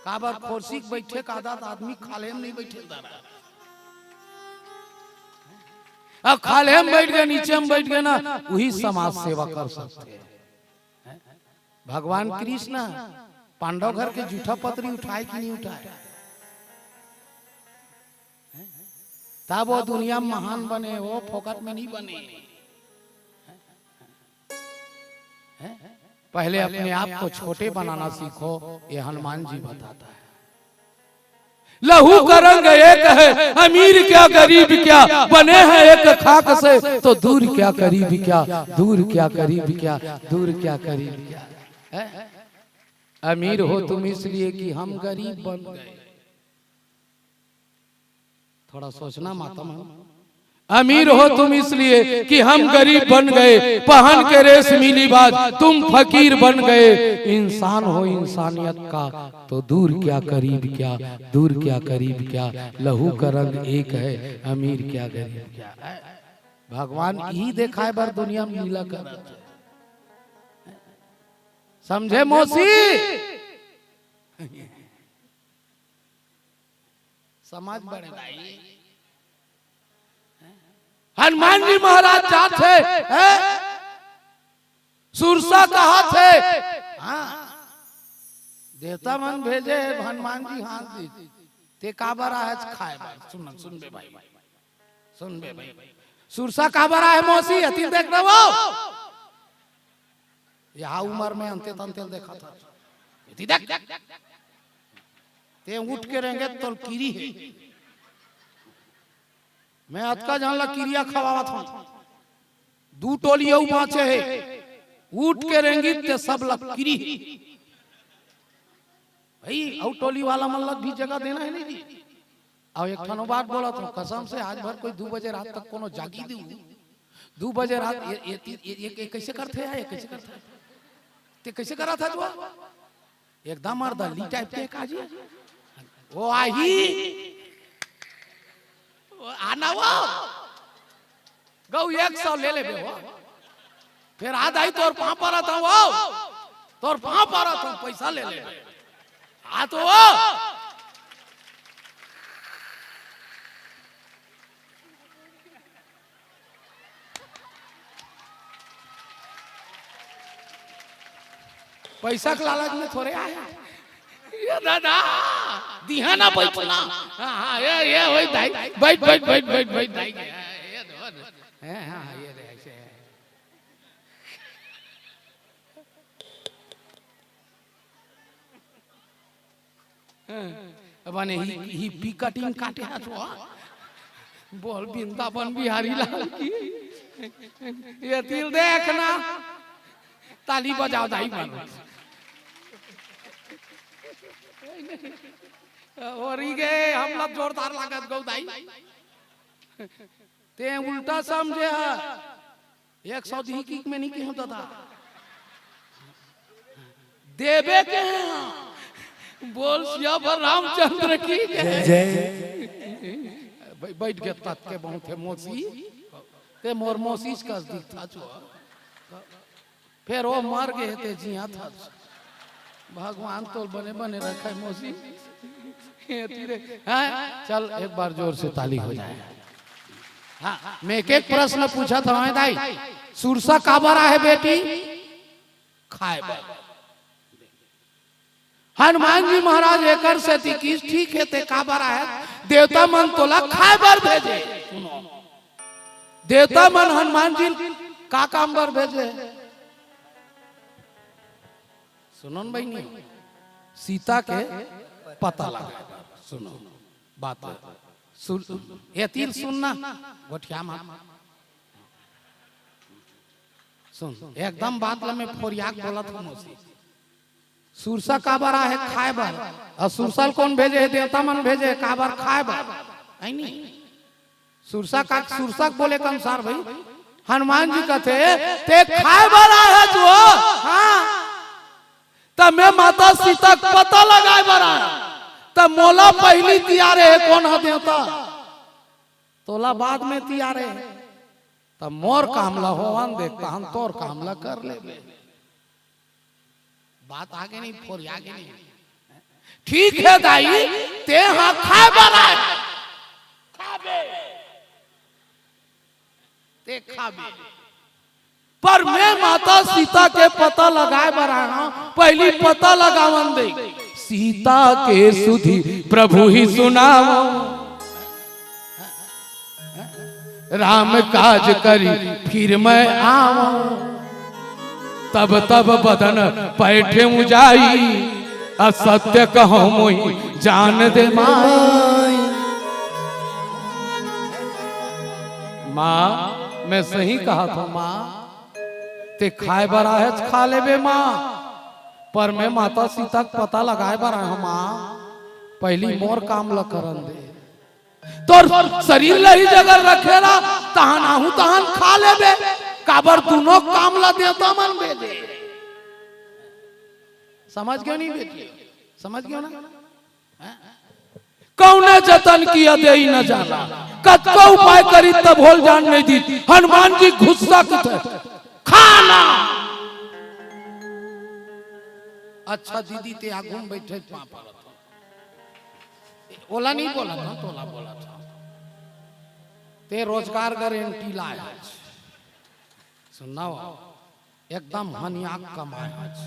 काबर कुर्सी के बैठे का आदत आदमी खाल्हे में नहीं बैठे दारा। अब खाल्हे में बैठ गए, नीचे में बैठ गए ना, वही समाज सेवा कर सकते हैं। भगवान कृष्ण पांडव घर के जूठा पतरी उठाए कि नहीं उठाए? तब वो दुनिया में महान बने, वो फोकट में नहीं बने। पहले अपने आप को छोटे बनाना सीखो, ये हनुमान जी बताता है। लहू का रंग एक है, अमीर क्या गरीब क्या, बने हैं एक खाक से, तो दूर क्या करीब क्या, दूर क्या करीब क्या, दूर क्या करीब क्या। है? अमीर हो तुम इसलिए कि हम गरीब बन गए। थोड़ा सोचना माता मन। अमीर हो तुम इसलिए कि हम गरीब बन गए, पहन के रेशमी लिबास तुम फकीर बन गए। इंसान हो इंसानियत का तो दूर क्या करीब क्या, दूर क्या करीब क्या। लहू का रंग एक है, अमीर क्या गरीब क्या। भगवान यही देखाए बर दुनिया में लीला करत है। समझे मौसी? समझ बड़े भाई। हनुमान जी महाराज जात हे, हैं? सुरसा कहात हे, हाँ, देवता मन भेजे, हनुमान जी हाथ दे, ते काबर आए हस? खाए बर। सुन, सुन बे भाई, सुन बे भाई, सुरसा काबर आए हे मौसी? अतिल देख ना वो, यहाँ उम्र में अंते तंते देखा था। यदि देख, ते उठ के रेंगे तो किरी हे। मैं अतका जान ला किरिया खवावत हूँ। दू टोली अउ बाँचे हे, उठ के रेंगी ते सब ला किरी हे। भाई, अउ टोली वाला मन ला भी जगह देना हे नहीं जी। अउ एक ठन बात बोलत हूँ, कसम से आज भर कोई दू बजे रात तक कोनो जागी दू, दू बजे रात ये, ये, ये, ये, ये कैसे करथे यार, ये कैसे करथे? ते कैसे करा था तू? एकदम अर्दली टाइप के का जी? वो आही, वो आना वो। गऊ एक सौ ले लेबे वो। फिर आ दाई तोर पाँव परत हूँ वो। तोर पाँव परत हूँ, पैसा ले लेबे। आ तो वो। पैसा के लालच में थोड़े आया। ये दादा, दिहा ना बैठना। हाँ, हाँ, ये, ये वही दाई। बैठ, बैठ, बैठ, बैठ, बैठ, दाई। ये, ये दो, दो। हाँ, हाँ, ये दे, ऐसे है। हाँ, अब ने ही, ही पी कटिंग काटे हाथ वो। बोल वृंदावन बिहारी लाल की। ये तिल देखना। ताली बजाओ दाई मन। और ई गे, हम लोग जोरदार लागत गौ दाई। ते उल्टा समझे है। एक सौ दी किक में नहीं कहे दादा। देवे के हैं। बोल सियावर रामचंद्र की जय। जय। बै-, बैठ गए तत के बहुत है मौसी। ते मोर मौसी का दिखता छो। फिर वो मर गए ते जिया था। भगवान तो बने बने रखे मौसी। ये तीरे, हैं? चल एक बार जोर से ताली हो जाए। हाँ, मैं एक एक प्रश्न पूछा था, हैं दाई? सुरसा काबर आहे बेटी? खाए बर। हनुमान जी महाराज एकर सेती किस ठीक है ते काबर आहे? देवता मन तोला खाए बर भेजे। सुनो, देवता मन हनुमान जी का काम बर भेजे? सुनो न बहिनी, सीता के पता लगा, सुनो बात ल। सुन, एती ल सुन ना, गोठिया मत। सुन, एकदम बात ल मैं फोरिया के बोलत हूँ मौसी। सुरसा काबर आहे? खाए बर। अउ सुरसा ल कोन भेजे हे? देवता मन भेजे हे। काबर? खाए बर। है नी? सुरसा का, सुरसा के बोले के अनुसार भाई, हनुमान जी कथे, "ते खाए बर आए हस वो?" हाँ। "त मैं माता सीता के पता लगाए बर आए हंव। त मोला पहिली तियारे हे कोन ह देवता? तोला बाद में तियारे हे। त मोर काम ला होवन दे, तहन तोर काम ला कर लेबे।" बात आगे नहीं, फोरिया गे नहीं। "ठीक हे दाई, ते हा खाए बर आए, खाबे, ते खाबे, पर मैं माता सीता के पता लगाए बर आए हंव, पहिली पता लगावन दे।" सीता के सुधि प्रभु ही सुनावो, राम काज करी फिर मैं आऊं। तब तब बदन पैठे जाई, असत्य कहो मोहि जान दे माई। माँ, मैं सही कहा था माँ, ते खाए बर आए हस खा लेबे माँ, पर मैं माता सीता के पता लगाए बर आए हंव माँ, पहिली मोर काम ल करन दे। तोर शरीर ल ही जगह रखे ला, तहन आहू तहन खा लेबे। काबर दुनो काम ला देवता मन भेजे। समझ गेव नहीं बेटी? समझ गेव ना? हैं? कौने जतन किया देई न जाना, कतको उपाय करी तभो ल जान नहीं दी। हनुमान जी गुस्सा किथे, "खाना।" अच्छा दीदी, ते आगू में बैठे पाँव परत हंव। ओला नहीं बोलत हंव, तोला बोलत हंव। ते रोजगार गारंटी लाए हस। सुन ना वो, एकदम हनिया के कमाए हस।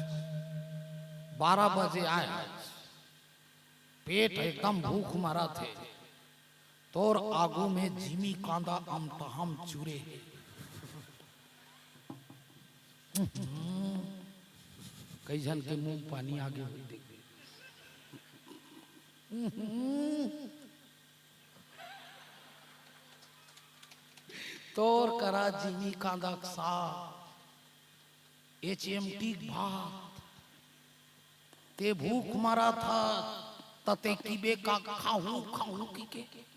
बारह बजे आए हस। पेट एकदम भूख मरत हे। तोर आगू में जिमी कांदा अमटहा म चुरे हे। कई झन के मुंह पानी आगे होई देखबे। तोर करा जिमी कांदा के साग, एच एम टी के भात, ते भूख मरत हस, त ते किबे का खाहूं, खाहूं किके।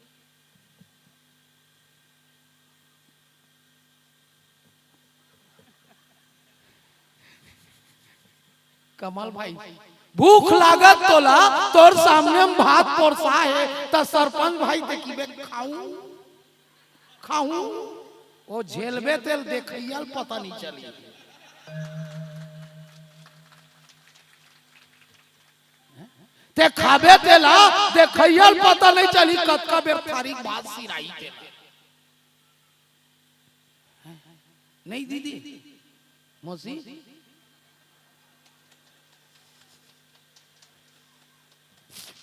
कमल भाई, भूख लागत तोला, तोर सामने में भात परोसा हे, त सरपंच भाई ते किबे खाहूं, खाहूं, ओ झेलबे तेला देखइया ल पता नहीं चली। ते खाबे तेला देखइया ल पता नहीं चली, कतका बेर थारी भात सिराही तेला। नहीं दीदी, मौसी,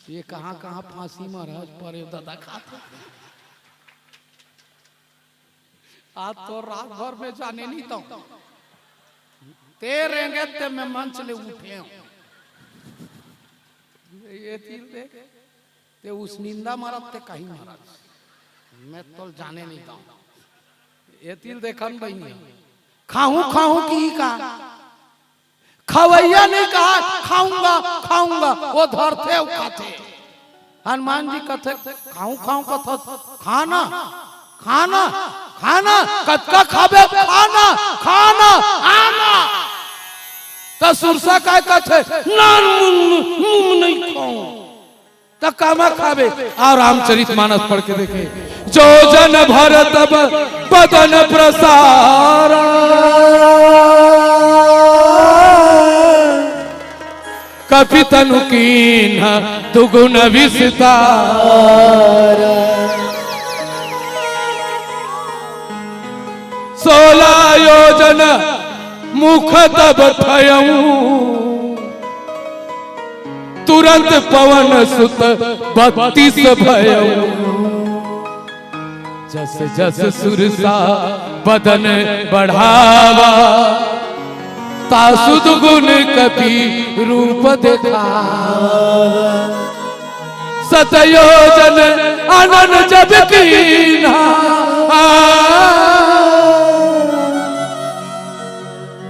ये कहाँ कहाँ फांसी महाराज परे दादा खात हे। आज तो रात भर में जाने नहीं तो ते रेंगे ते मैं मंच ले उठे हूँ। ये चीज देख, ते उस निंदा मारत ते कहीं मारत, मैं तो जाने नहीं तो। ये तिल देखन बहिनी, खाहूं खाहूं की का, खवैया नहीं कहा, "खाऊंगा, खाऊंगा", वो धरथे अउ खाथे। हनुमान जी कथे, "खाऊं, खाऊं," कथस, "खाना, खाना, खाना, कतका खाबे, खाना, खाना, आना।" त सुरसा काय कथे, "ना, मुंह, मुंह नहीं खाऊं।" त कामा खाबे? आओ रामचरित मानस पढ़ के देखे। "जो जन भर तब बदन प्रसारा, कपि तनु कीन्ह दुगुन विस्तारा। सोला योजन मुख तब थयऊ, तुरंत पवन सुत बत्तीस भयऊ। जस जस सुरसा बदन बढ़ावा, तासुद गुण कपि रूप देखा, सतयोजन आनन जब कीन्हा।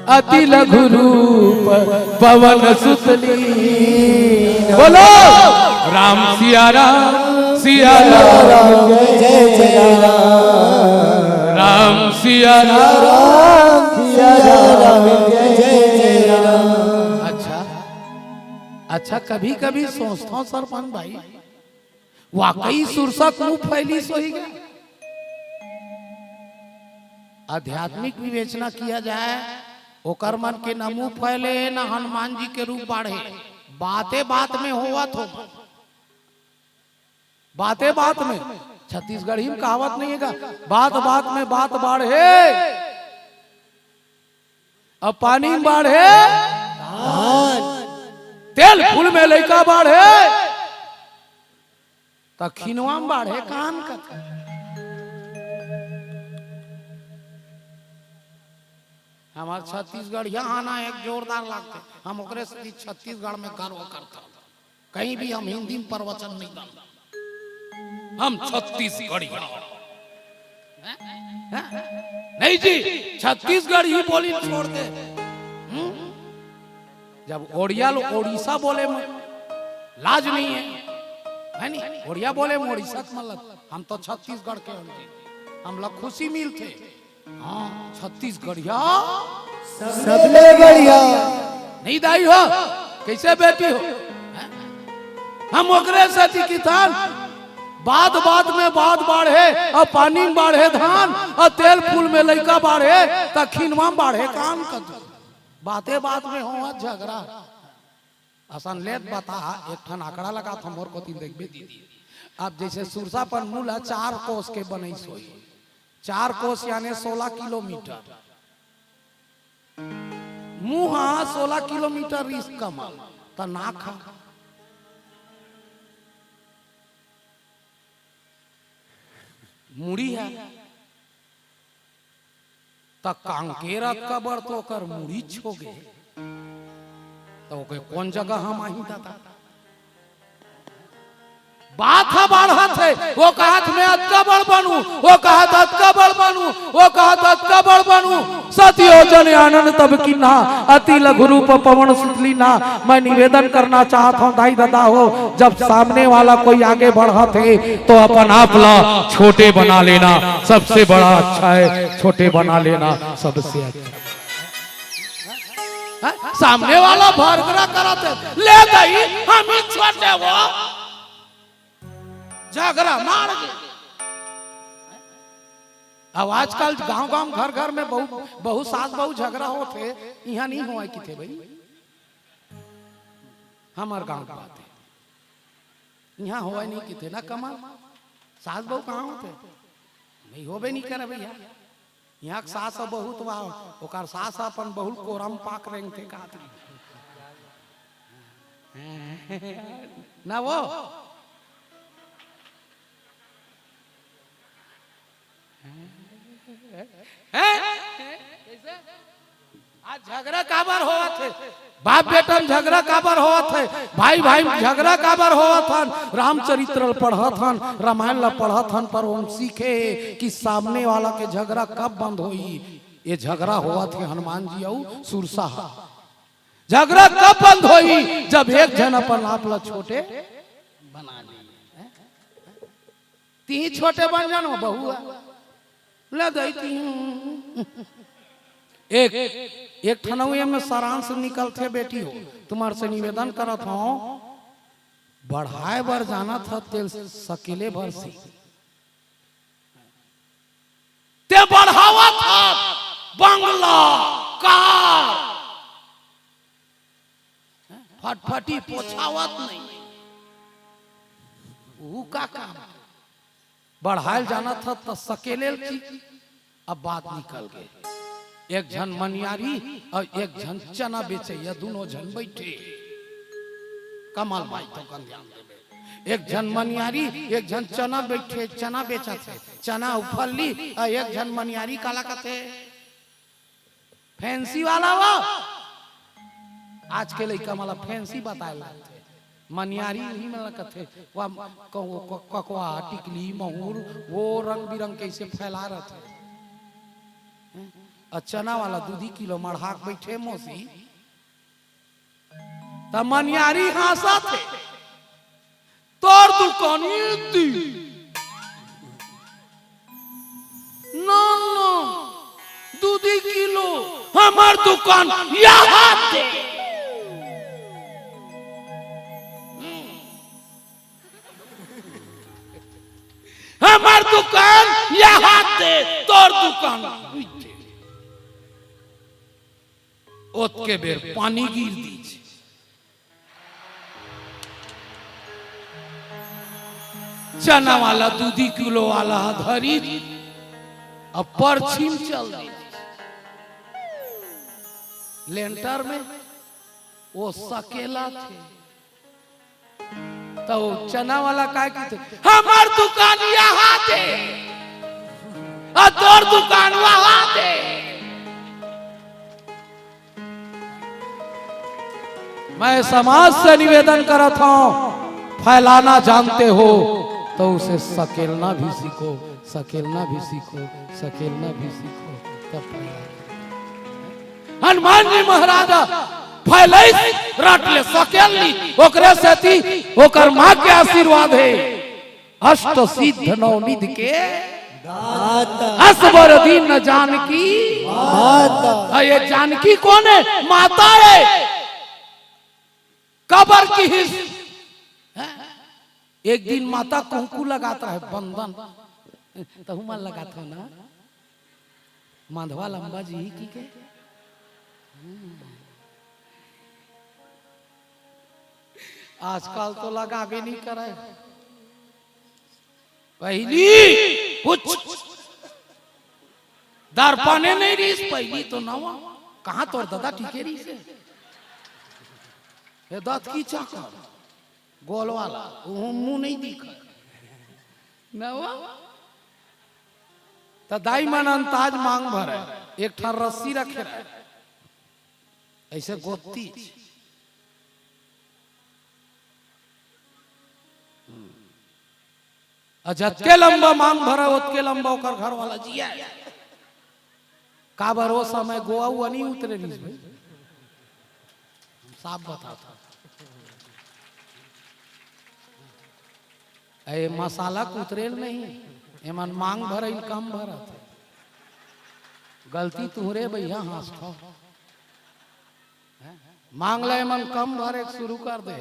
अति लघु रूप पवन सुत लीन्हा। बोलो, राम सिया राम, सिया राम, जय जय राम। राम सिया राम, सिया राम, जय जय राम। अच्छा, अच्छा, कभी कभी सोचथंव सरपंच भाई, वाकई सुरसा के मुंह फैलिस होही गा। आध्यात्मिक विवेचना किया जाए, ओकर मन के न मुंह फैले, न हनुमान जी के रूप बाढ़े। बाते बात में होवत हो, बाते बात में। छत्तीसगढ़ी में कहावत नहीं है का, बात बात में बात बाढ़े, अब पानी में बाढ़े धान, तेल फूल में लइका बाढ़े, त खिनवा में बाढ़े कान कथे। हमार छत्तीसगढ़िया आना एक जोरदार लागथे। हम ओकरे सेती छत्तीसगढ़ में गर्व करथन। कहीं भी हम हिंदी में प्रवचन नहीं दन। हम छत्तीसगढ़िया। हैं? हैं? नहीं जी, छत्तीसगढ़ी बोली छोड़ दे। हम्म? जब ओड़िया लो-, ओडिशा बोले में लाज नहीं है, है नहीं? ओड़िया बोले में ओडिशा के मतलब, हम तो छत्तीसगढ़ के हन जी, हम लोग खुशी मिलथे। हाँ, छत्तीसगढ़िया सबले बढ़िया। नहीं दाई हो, कैसे बेटी हो? हैं? हम ओकरे सेती किथन, बात बात में बात बाढ़े, अउ पानी में बाढ़े धान, अउ तेल फूल में लइका बाढ़े, त खिनवा में बाढ़े कान कथे। बाते बात में होवत झगरा। असन लेत बता, एक ठन आंकड़ा लगाथंव, मोर कोती देखबे दीदी। अब जैसे सुरसा पर मूल ह चार कोस के बनइस होही, चार कोस याने सोलह किलोमीटर। मुंह ह सोलह किलोमीटर रिहिस कमल, त नाक ह मुड़ी ह त कांकेर अतका बड़ तो ओकर मुड़ीच होगे, त ओके कोन जगह हम आही दादा? बात ह बाढ़त हे, वो कहत मैं अतका बड़ बनूं, वो कहत अतका बड़ बनूं, वो कहत अतका बड़ बनूं। सत योजन आनन तब कीन्हा, अति लघु रूप पवन सुत लीन्हा। मैं निवेदन करना चाहत हंव दाई ददा हो, जब सामने वाला कोई आगे बढ़त हे तो अपन आप ला छोटे बना लेना सबसे बड़ा अच्छा हे, छोटे बना लेना सबसे अच्छा। हैं? सामने वाला भरगरा करत हे, ले दई, हम ही छोटे वो। झगरा मार दे। अब आजकल गांव-गांव, घर-घर में बहू, बहू सास बहू झगरा होत हे, इहां नहीं होवय किथे भाई। हमर गांव के बात हे, इहां होवय नहीं किथे ना कमल। सास बहू कहां होत हे? नहीं होबे नहीं करे भैया। इहां के सास ह बहुत बा, ओकर सास ह अपन बहू ल कोरा म पाक रेंगथे कहत रही। ना वो? हैं? आज झगरा काबर होवत हे? बाप बेटा में झगरा काबर होवत हे? भाई भाई में झगरा काबर होवत हन? रामचरित्र ल पढ़त हन, रामायण ल पढ़त हन, पर ओम सीखे कि सामने वाला के झगरा कब बंद होही। ये झगरा होवत हे हनुमान जी अउ सुरसा ह। झगरा कब बंद होही? जब एक झन अपन आप ल छोटे बना ले। तिही छोटे बन जानो बहुआ। ले दई तिही। एक, एक ठन अउ एमे सारांश निकलथे बेटी हो। तुम्हर से निवेदन करत हंव, बढ़ाय बर जानत हस तेल सकेले भर सीख। ते बढ़ावत हस बंगला, कार, फटफटी पोछावत नहीं। ऊ का काम? बढ़ाय ल जानत हस त सकेले ल चीज। अब बात निकल गे। एक झन मनियारी अउ एक झन चना बेचइया, दूनों झन बइठे। कमल भाई, थोकन ध्यान देबे। एक झन मनियारी, एक झन चना बइठे, चना बेचत हे। चना अउ फल्ली, अउ एक झन मनियारी काला कथे? फैंसी वाला वो। आज के लइका मन ला फैंसी बताए लागथे। मनियारी उही मन ला कथे, वा क-, क-, ककवा, टिकली, महुर, वो रंग बिरंग कइसे फैला रथे। हैं? अउ चना वाला दूधी किलो मढ़ा के बइठे मौसी, त मनियारी हाँसथे। तोर दुकान एती। ना, ना, दूधी किलो, हमर दुकान यहाँ दे। हमर दुकान यहाँ दे, तोर दुकान उइते। ओतके बेर पानी गिर दीस। चना वाला दूधी किलो वाला ह धरी, अब परछिन चल दे। लेंटर में वो सकेला थे, त वो चना वाला काय कथे, हमर दुकान यहाँ दे, अउ तोर दुकान वहाँ दे। मैं समाज से निवेदन करत हूं, फैलाना जानते हो तो उसे सकेलना भी सीखो, सकेलना भी सीखो, सकेलना भी सीखो, तब फैलाना। हनुमान जी महाराज फैलइस, रट ले, सकेल ली, ओकरे सेती ओकर माँ के आशीर्वाद हे। अष्ट सिद्ध नवनिध के दाता। अस बर दीन जानकी माता। अउ ये जानकी कोन हे? माता हे। काबर किहिस? हैं? एक दिन माता कुहकू लगात रहे, बंदन। तहू मन लगात हो ना? माधवा लंबा जी ही की के? आजकल तो लगाबे नहीं करे। पहिली कुछ दर्पणे नहीं रहिस, पहिली तो नवा। कहाँ तोर ददा ठीके रहिस हे? ये दत की चाकर, गोल वाला, वो मुंह नहीं दिखा। नवा। त दाई मन अंताज मांग भरे, एक ठन रस्सी रखे रहे, ऐसे गोती। अउ जतके लंबा मांग भरा, ओतके लंबा ओकर घर वाला जिया। काबर ओ समय गोवा उवा नहीं उतरे रहिस भाई। हम साफ बताता। ए मसाला कुतरेल नहीं, एमन मांग भरइन कम भरत हे। गलती तुहरे भैया हाँसथव। मांग ला एमन कम भरे शुरू कर दे।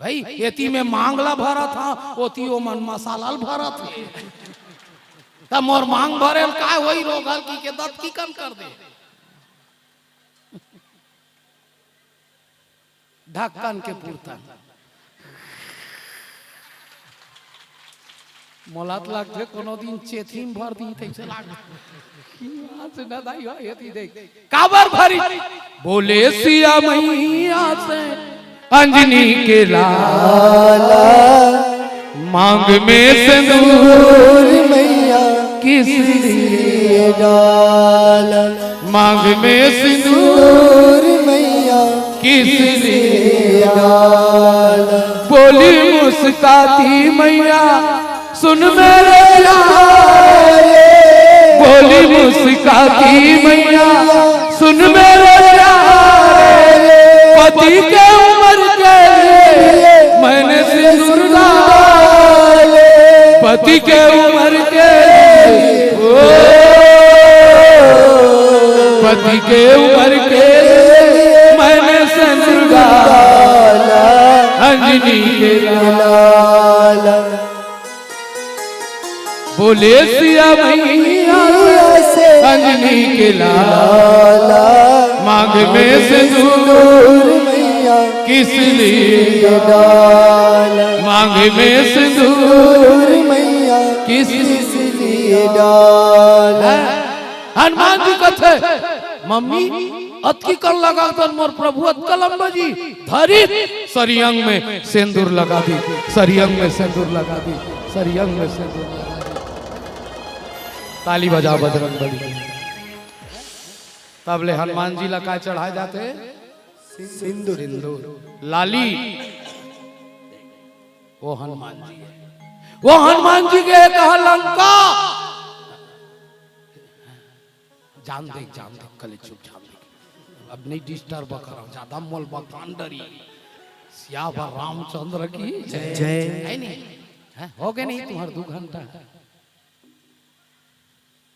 भाई, एती में मांग ला भरत हा, ओती ओमन मसाला ल भरत हे। त मोर मांग भरेल काय होई, रोगल की के दत की कम कर दे। ढक्कन के पुरतन। मोला त लगथे कोनो दिन चेथी म भर दी तइसे लाग। आज न दाई हो, एती देख। काबर भरी? बोले सिया मैया से अंजनी के लाला, मांग में सिंदूर मैया किस लिए डाला, मांग में सिंदूर मैया किस लिए डाला। बोली मुस्काती मैया सुन मेरे प्यारे, बोली मुस्काती मैया सुन मेरे प्यारे। पति के उम्र के लिए मैंने सिंदूर डाले, पति के उम्र के लिए, ओ, पति के उम्र के लिए मैंने सिंदूर डाला, अंजनी के लाला। बोले सिया मैया से अंजनी के लाला, मांग में सिंदूर मैया किस लिए डाला, मांग में सिंदूर मैया किस लिए डाला। हनुमान जी कथे, मम्मी, अतकी कन लगा तन मोर प्रभु अतका लंबा जी धरी, सरियंग में सिंदूर लगा दी, सरियंग में सिंदूर लगा दी, सरियंग में सिंदूर लगा दी। ताली बजाओ बजरंग बली। तब ले हनुमान जी ला का चढ़ाए जाते? सिंदूर इंदूर लाली, वो हनुमान जी है। वो हनुमान जी के कहा लंका। जान दे, जान दे, कले चुप, जान दे। अब नहीं डिस्टर्ब करव, ज्यादा मोल बकान डरी। सियावर रामचंद्र की जय। है नहीं? है? हो गए नहीं तुम्हार दू घंटा?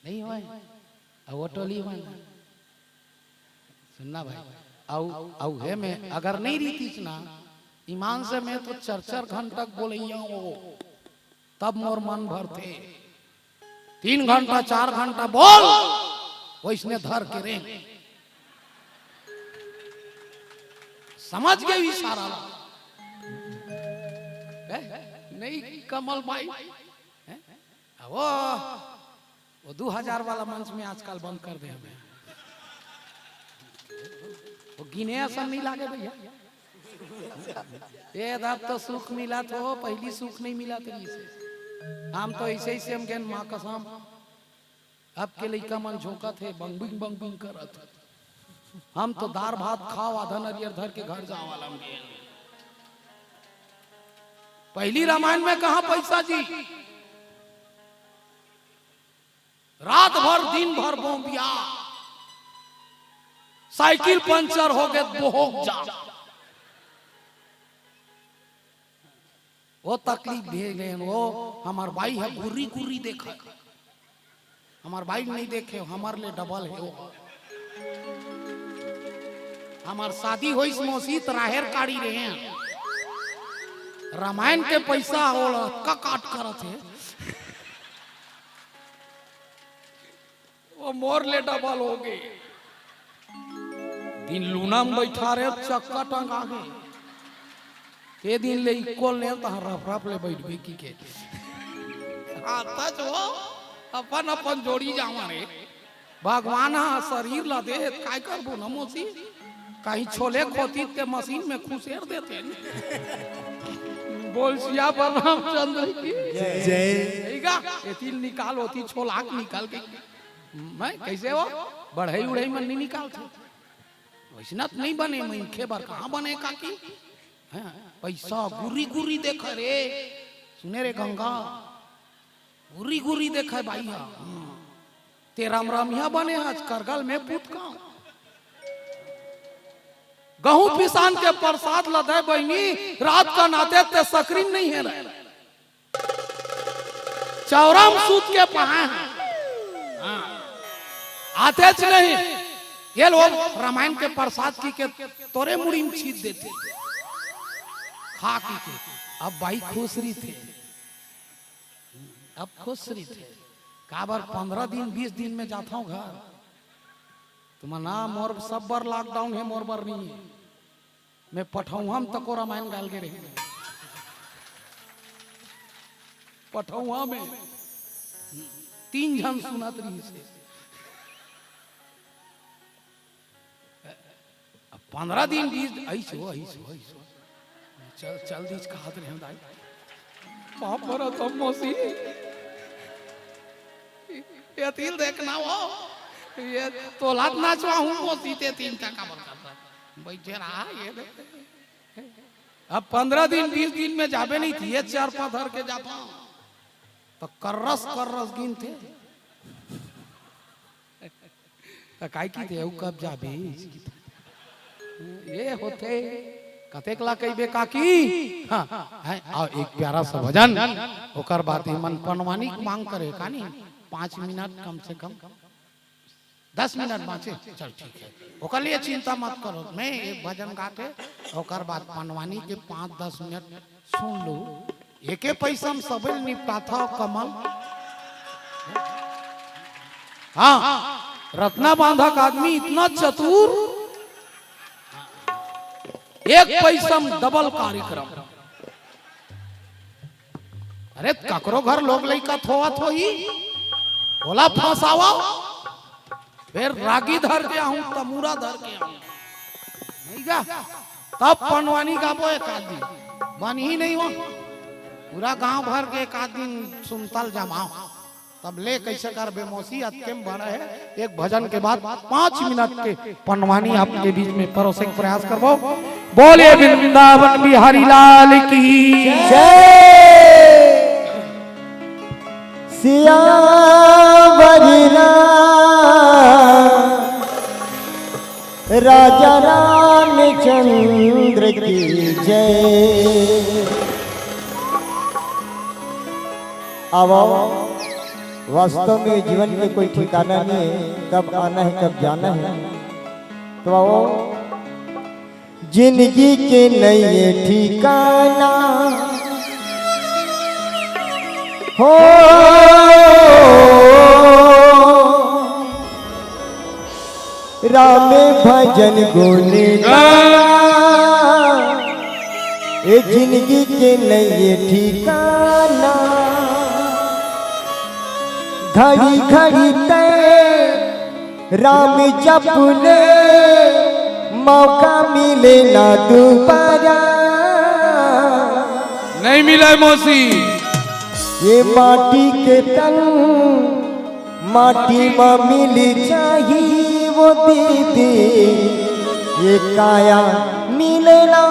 नहीं होय? अब वो टोली मन। सुनना भाई, अउ, अउ हे में अगर नहीं रहितिस ना, ईमान से में तो चार चार घंटा बोलइया हो, तब मोर मन भरथे। तीन घंटा, चार घंटा बोल, वइसने धर के रे। समझ गए इशारा ला? हैं? नहीं कमल भाई? हैं? वो, वो दू हजार वाला मंच में आजकल बंद कर दे हमें। वो गिने असन नहीं लागे भैया। ए, अब तो सुख मिलत हो, पहली सुख नहीं मिलत रहिसे। हम तो ऐसे ही से हम गेन माँ कसम। अब के लइका मन झोंकत हे, बंग बिंग, बंग बिंग करत। हम तो दार भात खाव, आधा नरियर धर के घर जाव वाला हम गेन। पहली रामायण में कहा पैसा जी? रात भर, दिन भर बोंबिया, साइकिल पंचर हो गए, बोहोक जा। वो तकलीफ भेज रहे हैं, वो हमार बाई है, गुर्री गुर्री देखा। हमार बाई नहीं देखे, हमार ले डबल है वो। हमार शादी होइस मौसी त राहेर काड़ी रहे हैं। रामायण के पैसा ओला का काट करत है। वो मोर ले डबल हो गए। दिन लूना में बैठा रहे, चक्का टंगा गए। ते दिन ले इक्वल ने तहाँ रफ रफ ले बैठ गई की के। हाँ, तच हो, अपन अपन जोड़ी जावा रे। भगवान हा शरीर ला दे, काय करबो न मौसी? कहीं छोले खोती ते मशीन में खुसेर देते। बोल सियावर रामचंद्र की जय। ठीक है? ये तिल निकाल होती, छोलाक निकाल के। मैं कैसे हो? बढ़ई उड़ई मन नहीं निकालथे। वैसना तो नहीं बने, मनखे बर कहाँ बने काकी? हैं? पैसा गुरी गुरी देखा रे। सुने रे गंगा, गुरी गुरी देखा बाई हा। हम्म। ते राम राम यहाँ बने आज करगल में पूत का। गहूं पिसान के प्रसाद ल दे बहिनी, रात का नाते ते सकरी नहीं है रे। चौरा म सूत के पहाय हे। हाँ। आतेच नहीं। ये लोग रामायण के प्रसाद की के तोरे मुड़ी में छीत देथे। खा की के। अब बाई खुश रहिथे। अब खुश रहिथे। काबर पंद्रह दिन, बीस दिन में जाथव घर। तुमन ना मोर सब बर lockdown हे, मोर बर नहीं हे। मैं पठौहा म तको रामायण गाल के रही। पठौहा में तीन झन सुनत रहिसे। अब पंद्रह दिन बीस, ऐसो, ऐसो, ऐसो। चल, चल दीस कहत रहे दाई। बाप रे, तब मौसी। ये तिल देखना हो। ये तोलात नाचवा हूँ मौसी ते तीन टका बर करता। बैठे रहा, ये देख। अब पंद्रह दिन, बीस दिन में जाबे नहीं थी, ये चार पाँच धर के जाता। तो कर्रस, कर्रस गिनथे। त काय किथे, "अउ कब जाबे?" ये होथे, कतेक ला कहिबे काकी? हाँ, हैं, अउ एक प्यारा सा भजन, ओकर बाद ये मन पनवानी के मांग करे, कानी? पाँच मिनट कम से कम, दस मिनट बाँचे, चल ठीक है, ओकर लिए चिंता मत करो, मैं एक भजन गा के, ओकर बाद पनवानी के पाँच दस मिनट सुन लो, एके पैसा म सबे ल निपटाथा कमल। हाँ, रत्ना बांधा का आदमी इतना चतुर, एक पैसा म डबल कार्यक्रम। अरे, ककरो घर लोग लइका थोवत होही, ओला फंसावा। फेर रागी धर के आहूं, तमूरा धर के आहूं। नहीं गा? तब पनवानी गाबो एक आध दिन। बनही नहीं हो। पूरा गांव भर के एक आध दिन सुनतल जमाओ। तब ले कैसे करबे मौसी, अतके में बना है। एक भजन के बाद पाँच मिनट के पंडवानी आपके बीच में परोसे के प्रयास करबो। बोले वृंदावन बिहारी लाल की जय। सियावर राजा रामचंद्र की जय। अब वास्तव में जीवन के कोई ठिकाना नहीं है, कब आना है, कब जाना है। तो आओ, जिंदगी के नई ठिकाना हो, राम भजन गुण गाना, ए जिंदगी के नई ठिकाना। घड़ी घड़ी तय राम जप ले, मौका मिले ना दोबारा। नहीं मिला है मौसी। ये माटी के तन माटी म मिल जाही वो दीदी, ये काया मिले ना,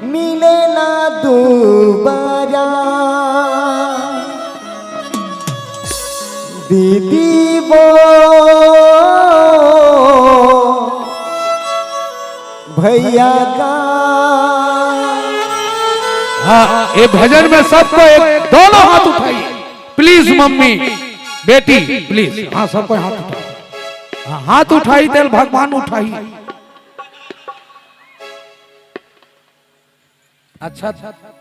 मिले ना दोबारा। दीदी वो भैया का। हाँ, ये भजन में सबको एक, दोनों हाथ उठाइए प्लीज। मम्मी, बेटी, प्लीज। हाँ, सबको हाथ उठाइए। हाँ, हाथ उठाई तेल भगवान उठाई। अच्छा,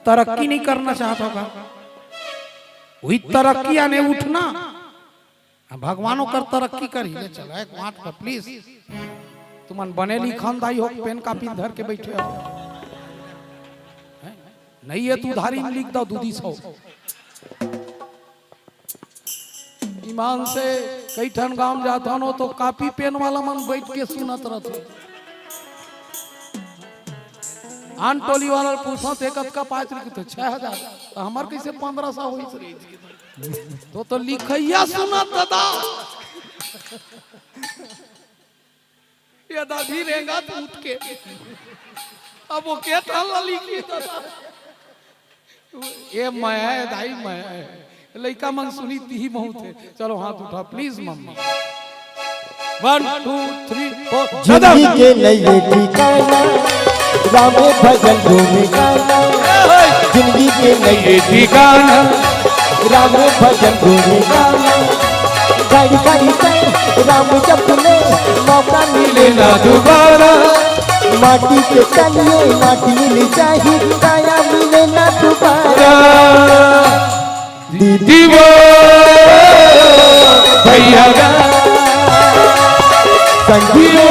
तरक्की नहीं करना चाहत होगा, वही तरक्की यानी उठना। हाँ, भगवान ओकर तरक्की करही। ले चल, एक बात पर प्लीज, तुमन बने लिखन दाई हो, पेन कापी धर के बैठे हो। हैं? नहीं है तो उधारी में लिख दो, दूधी सौ। ईमान से कई ठन गांव जात हन, तो कापी पेन वाला मन बैठ के सुनत रहत। आन टोली वाला पूछत हे, "कतका पाँच रुपये?" तो छह हजार। तो हमार कैसे पन्द्रह सौ होई? तो, तो लिखैया सुनत दादा। ये दादी रेंगा तो उठ के। अब वो के थान ला लिखी दादा। ये माया है दाई, माया है। लइका मन सुनी तिही बहुत है। चलो हाथ उठा please mummy. One, two, three, four। जिंदगी के नए ठिकाना, राम भजन गुण गाना। जिंदगी के नए ठिकाना, राम भजन गुण गाना। घड़ी घड़ी पे राम जप ले, मौका मिले ना दोबारा। माटी के तनिए माटी मिल जाही, काया मिले ना दोबारा। दीदी वो भैया गा, संगी वो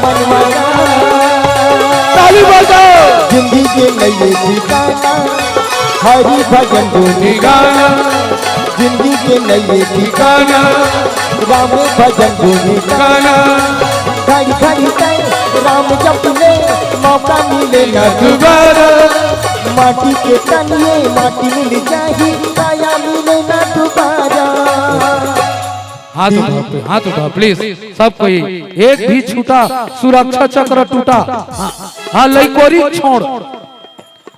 मनवा गा। ताली बजाओ। जिंदगी के नए ठिकाना, हरि भजन गुण गाना। जिंदगी के नए ठिकाना, राम भजन गुण गाना। घड़ी घड़ी तय राम जप ले, मौका मिले ना दोबारा। माटी के तनिए माटी मिल जाही, काया मिले ना दोबारा। हाथ उठाओ, हाथ उठाओ प्लीज सब कोई। एक भी छूटा, सुरक्षा चक्र टूटा। हाँ, हाँ, लइकोरी छोड़,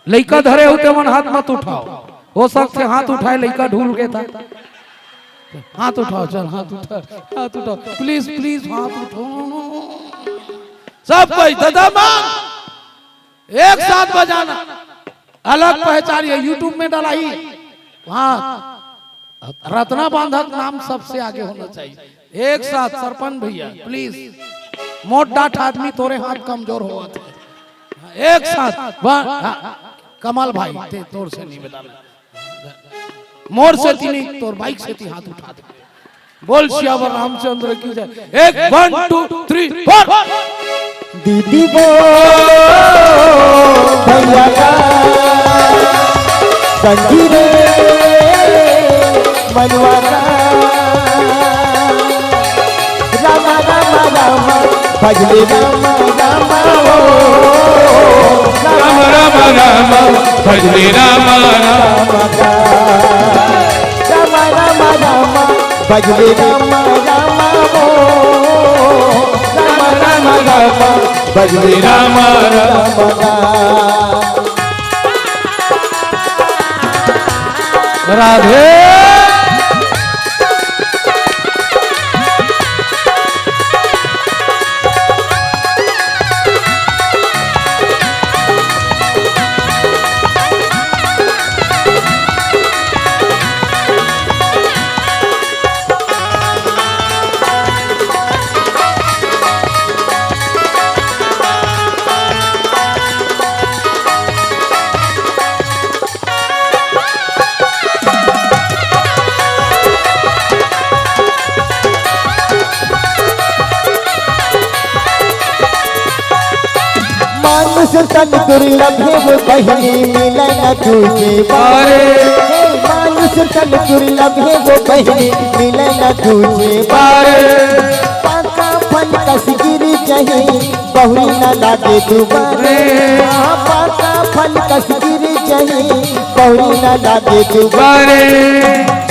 लइका धरे हो तेमन हाथ मत उठाओ। हो सकथे हाथ उठाए लइका ढूल गे ता। हाथ उठाओ, चल हाथ उठा, हाथ उठाओ प्लीज, प्लीज हाथ उठाओ। सब कोई दादा माँ एक साथ बजाना, अलग पहचानिए, YouTube में डलाही। हाँ, रत्ना बांधत नाम सबसे आगे होना चाहिए। एक साथ सरपंच भैया प्लीज, मोट डाठ आदमी तोरे हाथ कमजोर होवत हे। एक साथ वाह, हाँ, कमल भाई ते तोर से निवेदन, मोर से ती नहीं, तोर बाइक से ती हाथ उठा दे। बोल सियावर रामचंद्र की जय। एक, one, two, three, four। दीदी वो भैया का, संगी रे मनवा का। रामा रामा रामा भजले रामा रामा ओ। रामा रामा रामा भजले रामा रामा। रामा का। बजले राम राम ओ, राम राम राम, बजले राम राम राम। राधे। मानुष तन दुर्लभ है वो बहिनी, मिले न दूजे बारे। हे, मानुष तन दुर्लभ है वो बहिनी, मिले न दूजे बारे। पाका फल कस गिर जही, बहुरी न लागे दुबारे। हाँ, पाका फल कस गिर जही, बहुरी न लागे दुबारे।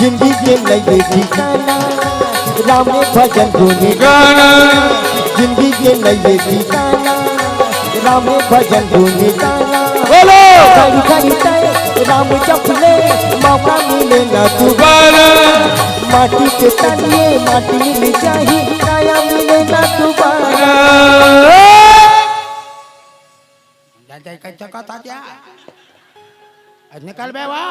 जिंदगी के नैये ठिकाना, राम भजन गुन गाना। जिंदगी के नैये ठिकाना, राम भजन गुन गाना। बोलो। घड़ी घड़ी तय राम जप ले, मौका मिले ना दुबारा। माटी के तनिए माटी मिल जाही, काया मिले ना दुबारा। जा, जा, कच्चा का था क्या? आज निकल बे वाह।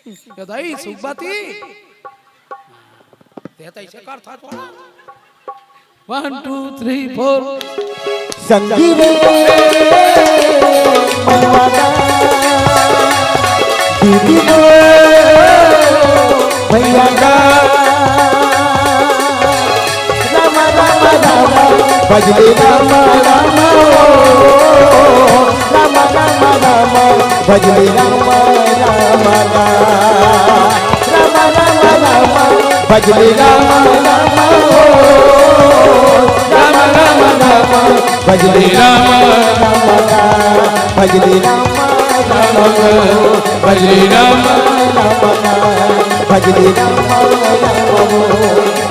ये दाई, सुख बाती। ते तो ऐसे कर था थोड़ा। One, two, three, four। संगी रे मनवा का, दीदी रे भैया का। राम राम राम, भजले राम राम ओ। राम राम राम, भजले राम राम राम। राम राम राम, भजले राम राम ओ। राम राम राम, भजले राम राम राम। भजले राम राम राम, भजले राम राम राम। भजले राम राम राम ओ।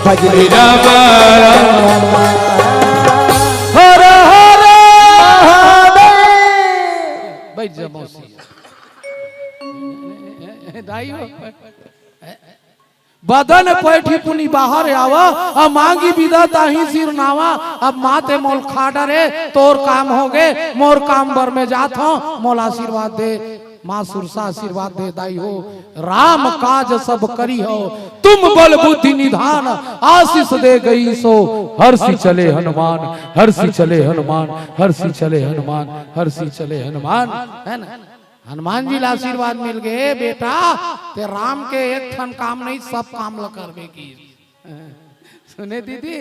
भजले राम राम राम। हर हर महादेव। बैठ जा मौसी। दाई हो। बदन पैठी पुनि बाहर आवा, अब मांगी बिदा ताही सिर नावा। अब माँ ते मोल खा डरे, तोर काम होगे, मोर काम बर में जात हूँ, मोल आशीर्वाद दे। माँ सुरसा आशीर्वाद दे दाई हो। राम काज सब करी हो, तुम बल बुद्धि निधान, आशीष दे गई सो हर्षि चले हनुमान, हर्षि चले हनुमान, हर्षि चले हनुमान, हर्षि चले हनुमान। है ना? हनुमान जी ला आशीर्वाद मिल गए, "बेटा, ते राम के एक ठन काम नहीं, सब काम ला करबे की।" सुने दीदी,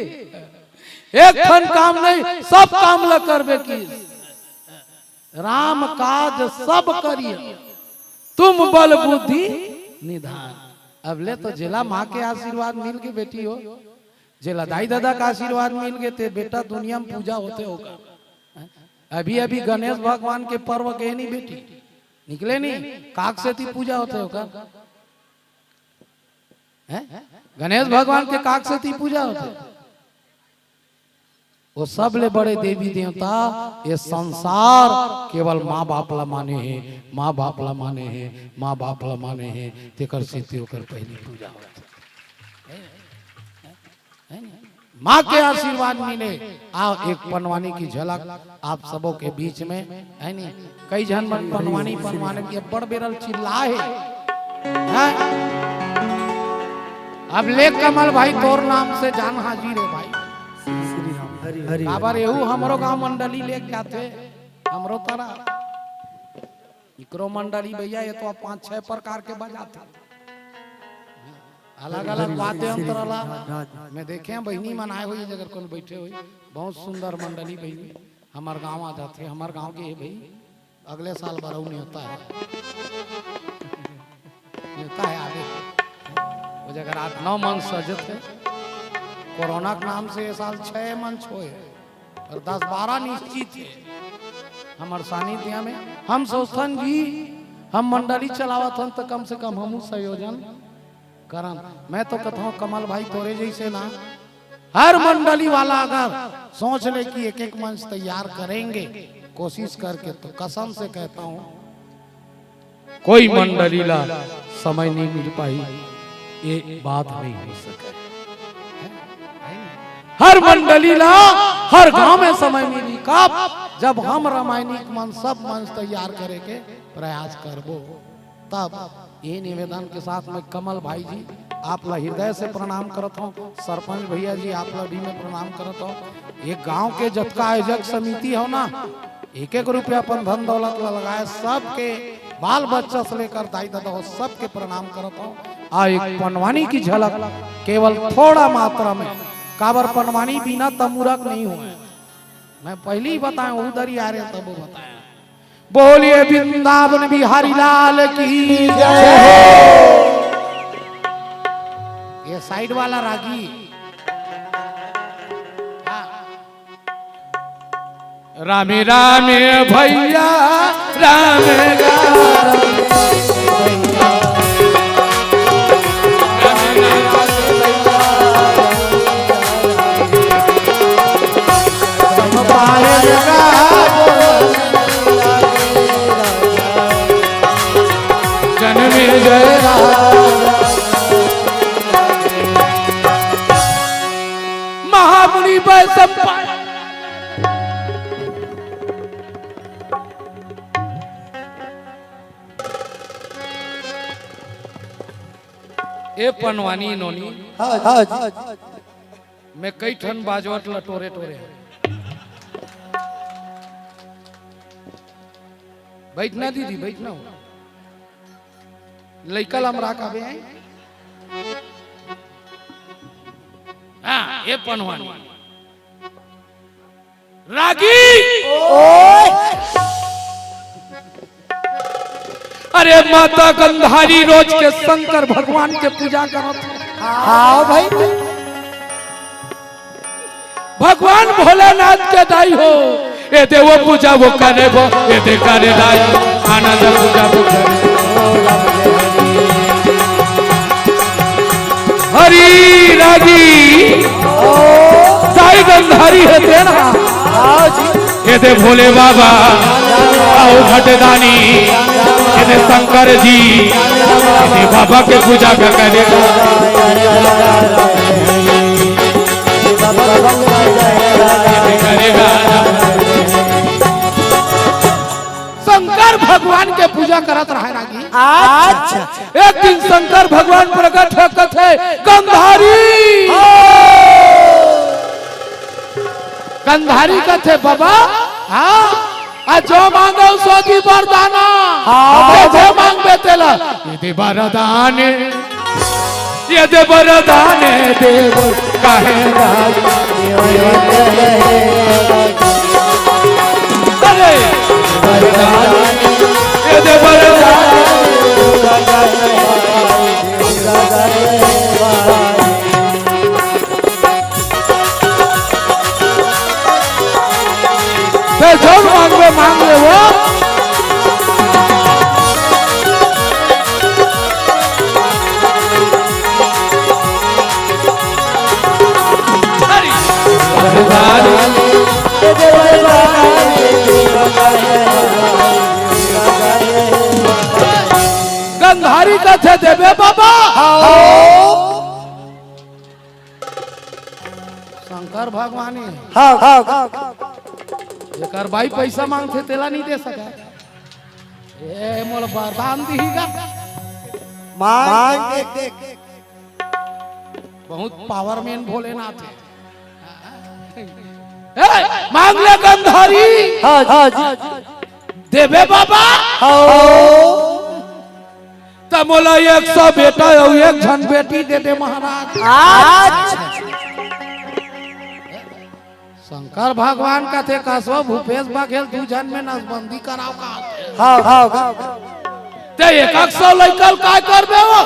एक ठन काम नहीं, सब काम ला करबे की। राम काज सब करिए, तुम बल बुद्धि निधान। अब ले तो जेला माँ के आशीर्वाद मिल के बेटी हो, जेला दाई ददा का आशीर्वाद मिल के ते बेटा दुनिया में पूजा होते होगा। अभी अभी गणेश भगवान के पर्व गए नहीं बेटी, निकले नहीं, काक सेती पूजा होते होगा। हैं? गणेश भगवान के काक सेती पूजा होते। वो सबले बड़े देवी देवता ये संसार केवल माँ बाप ला माने हे, माँ बाप ला माने हे, माँ बाप ला माने हे, तेकर सेती ओकर पहली पूजा होथे। है ना? माँ के आशीर्वाद मिले। आओ एक पनवानी की झलक आप सबों के बीच में, है नी? कई झन मन पनवानी, पनवानी की बड़ बेरल चिल्ला है। हैं? अब ले कमल भाई तोर नाम से जान हाजिर है भाई। श्री राम हरि हरि। काबर एहू हमरो गांव मंडली लेके आथे, हमरो तरह। इकरो मंडली भैया, ये तो अब पांच छह प्रकार के बजाथे। अलग-अलग वाद्य यंत्र ला। मैं देखे हैं बहिनी मन आए हुई, अगर कोन बैठे हुई, बहुत सुंदर मंडली बहिनी, हमर गांव आ जाथे, हमर गांव के हे भाई, अगले साल बरऊ नेवता है, नेवता है आगे। वो जगह आठ नौ मंच सजत है, कोरोना के नाम से ये साल छह मंच होए, पर दस बारह निश्चित है हमर सानिध्य में। हम सोचथन जी, हम मंडली चलावत हन, तो कम से कम हमू संयोजन करन। मैं तो कहता हूँ कमल भाई, तोरे जैसे ना हर मंडली वाला अगर सोच ले कि एक एक मंच तैयार करेंगे कोशिश करके, तो कसम से कहता हूँ कोई मंडली ला समय नहीं मिल पाही, ये बात नहीं हो सके। हर मंडली ला हर गांव में समय मिली। कब? जब हम रामायणिक मन सब मंच तैयार करे के प्रयास करबो, तब। ये निवेदन के साथ मैं कमल भाई जी, आप ला हृदय से प्रणाम करत हूँ। सरपंच भैया जी, आप ला भी मैं प्रणाम करत हूँ। ये गांव के जतका आयोजक समिति हो ना, एक एक रुपया अपन धन दौलत ला लगाए, सबके बाल बच्चा से लेकर दाई ददा हो, सबके प्रणाम करत हूँ। आ एक पनवानी की झलक केवल थोड़ा मात्रा में, काबर पनवानी बिना तमूरक नहीं हुए। मैं पहले ही बताया, उधर ही आ रहे तब वो बताया। बोलिए वृंदावन बिहारी लाल की जय। ये साइड वाला रागी। हाँ। रामे रामे भैया, रामे रामे। जन्मे जय राम। महामुनि वै सम्पायन। ए पनवानी नोनी, हाँ, हाँ जी। मैं कई ठन बाजवट ल टोरे टोरे हँव। बैठना दीदी, बैठना हो। लइका लमरा काबे हैं? हाँ, ए पनवानी। रागी। ओए। अरे माता गंधारी रोज के शंकर भगवान के पूजा करत हे। हाँ भाई। भगवान भोलेनाथ के दाई हो, ए देवो पूजा वो करे वो, ए दे करे दाई, आनंद पूजा वो करे। हरी रागी, दाई गंधारी हे तेरा। हाँ जी। ए दे भोले बाबा, आओ घटदानी, ए दे शंकर जी, ए दे बाबा के पूजा का करे। शंकर भगवान के पूजा करत रहे रागी। अच्छा। एक दिन शंकर भगवान प्रकट हो कथे, "गंधारी।" हाँ। गंधारी कथे, "बाबा।" हाँ। "आ जो मांगो सो दी वरदाना।" हाँ। "जे जे मांगबे तेला।" ये दे वरदान, ये दे वरदान देव काहे राज। अरे वरदान, ये दे वरदान। ते जौन मांगबे, मांग ले वो। गंधारी कथे देबे बाबा। हाँ। शंकर भगवान हे। हाँ, हाँ, हाँ। जेकर बाई पैसा मांगथे, तेला नहीं दे सके। ए, मोला वरदान दिही गा। मांग के देख। बहुत पावरमैन भोलेनाथ हे। ए, मांग ले गंधारी। हाँ, हाँ जी। देबे बाबा। हाँ। त मोला एक सौ बेटा अउ एक झन बेटी दे दे महाराज। अच्छा। शंकर भगवान कथे, "कसो भूपेश बघेल, दू झन में नसबंदी कराव का?" हाँ, हाँ, हाँ। ते एक एक सौ लइका ल काय करबे वो?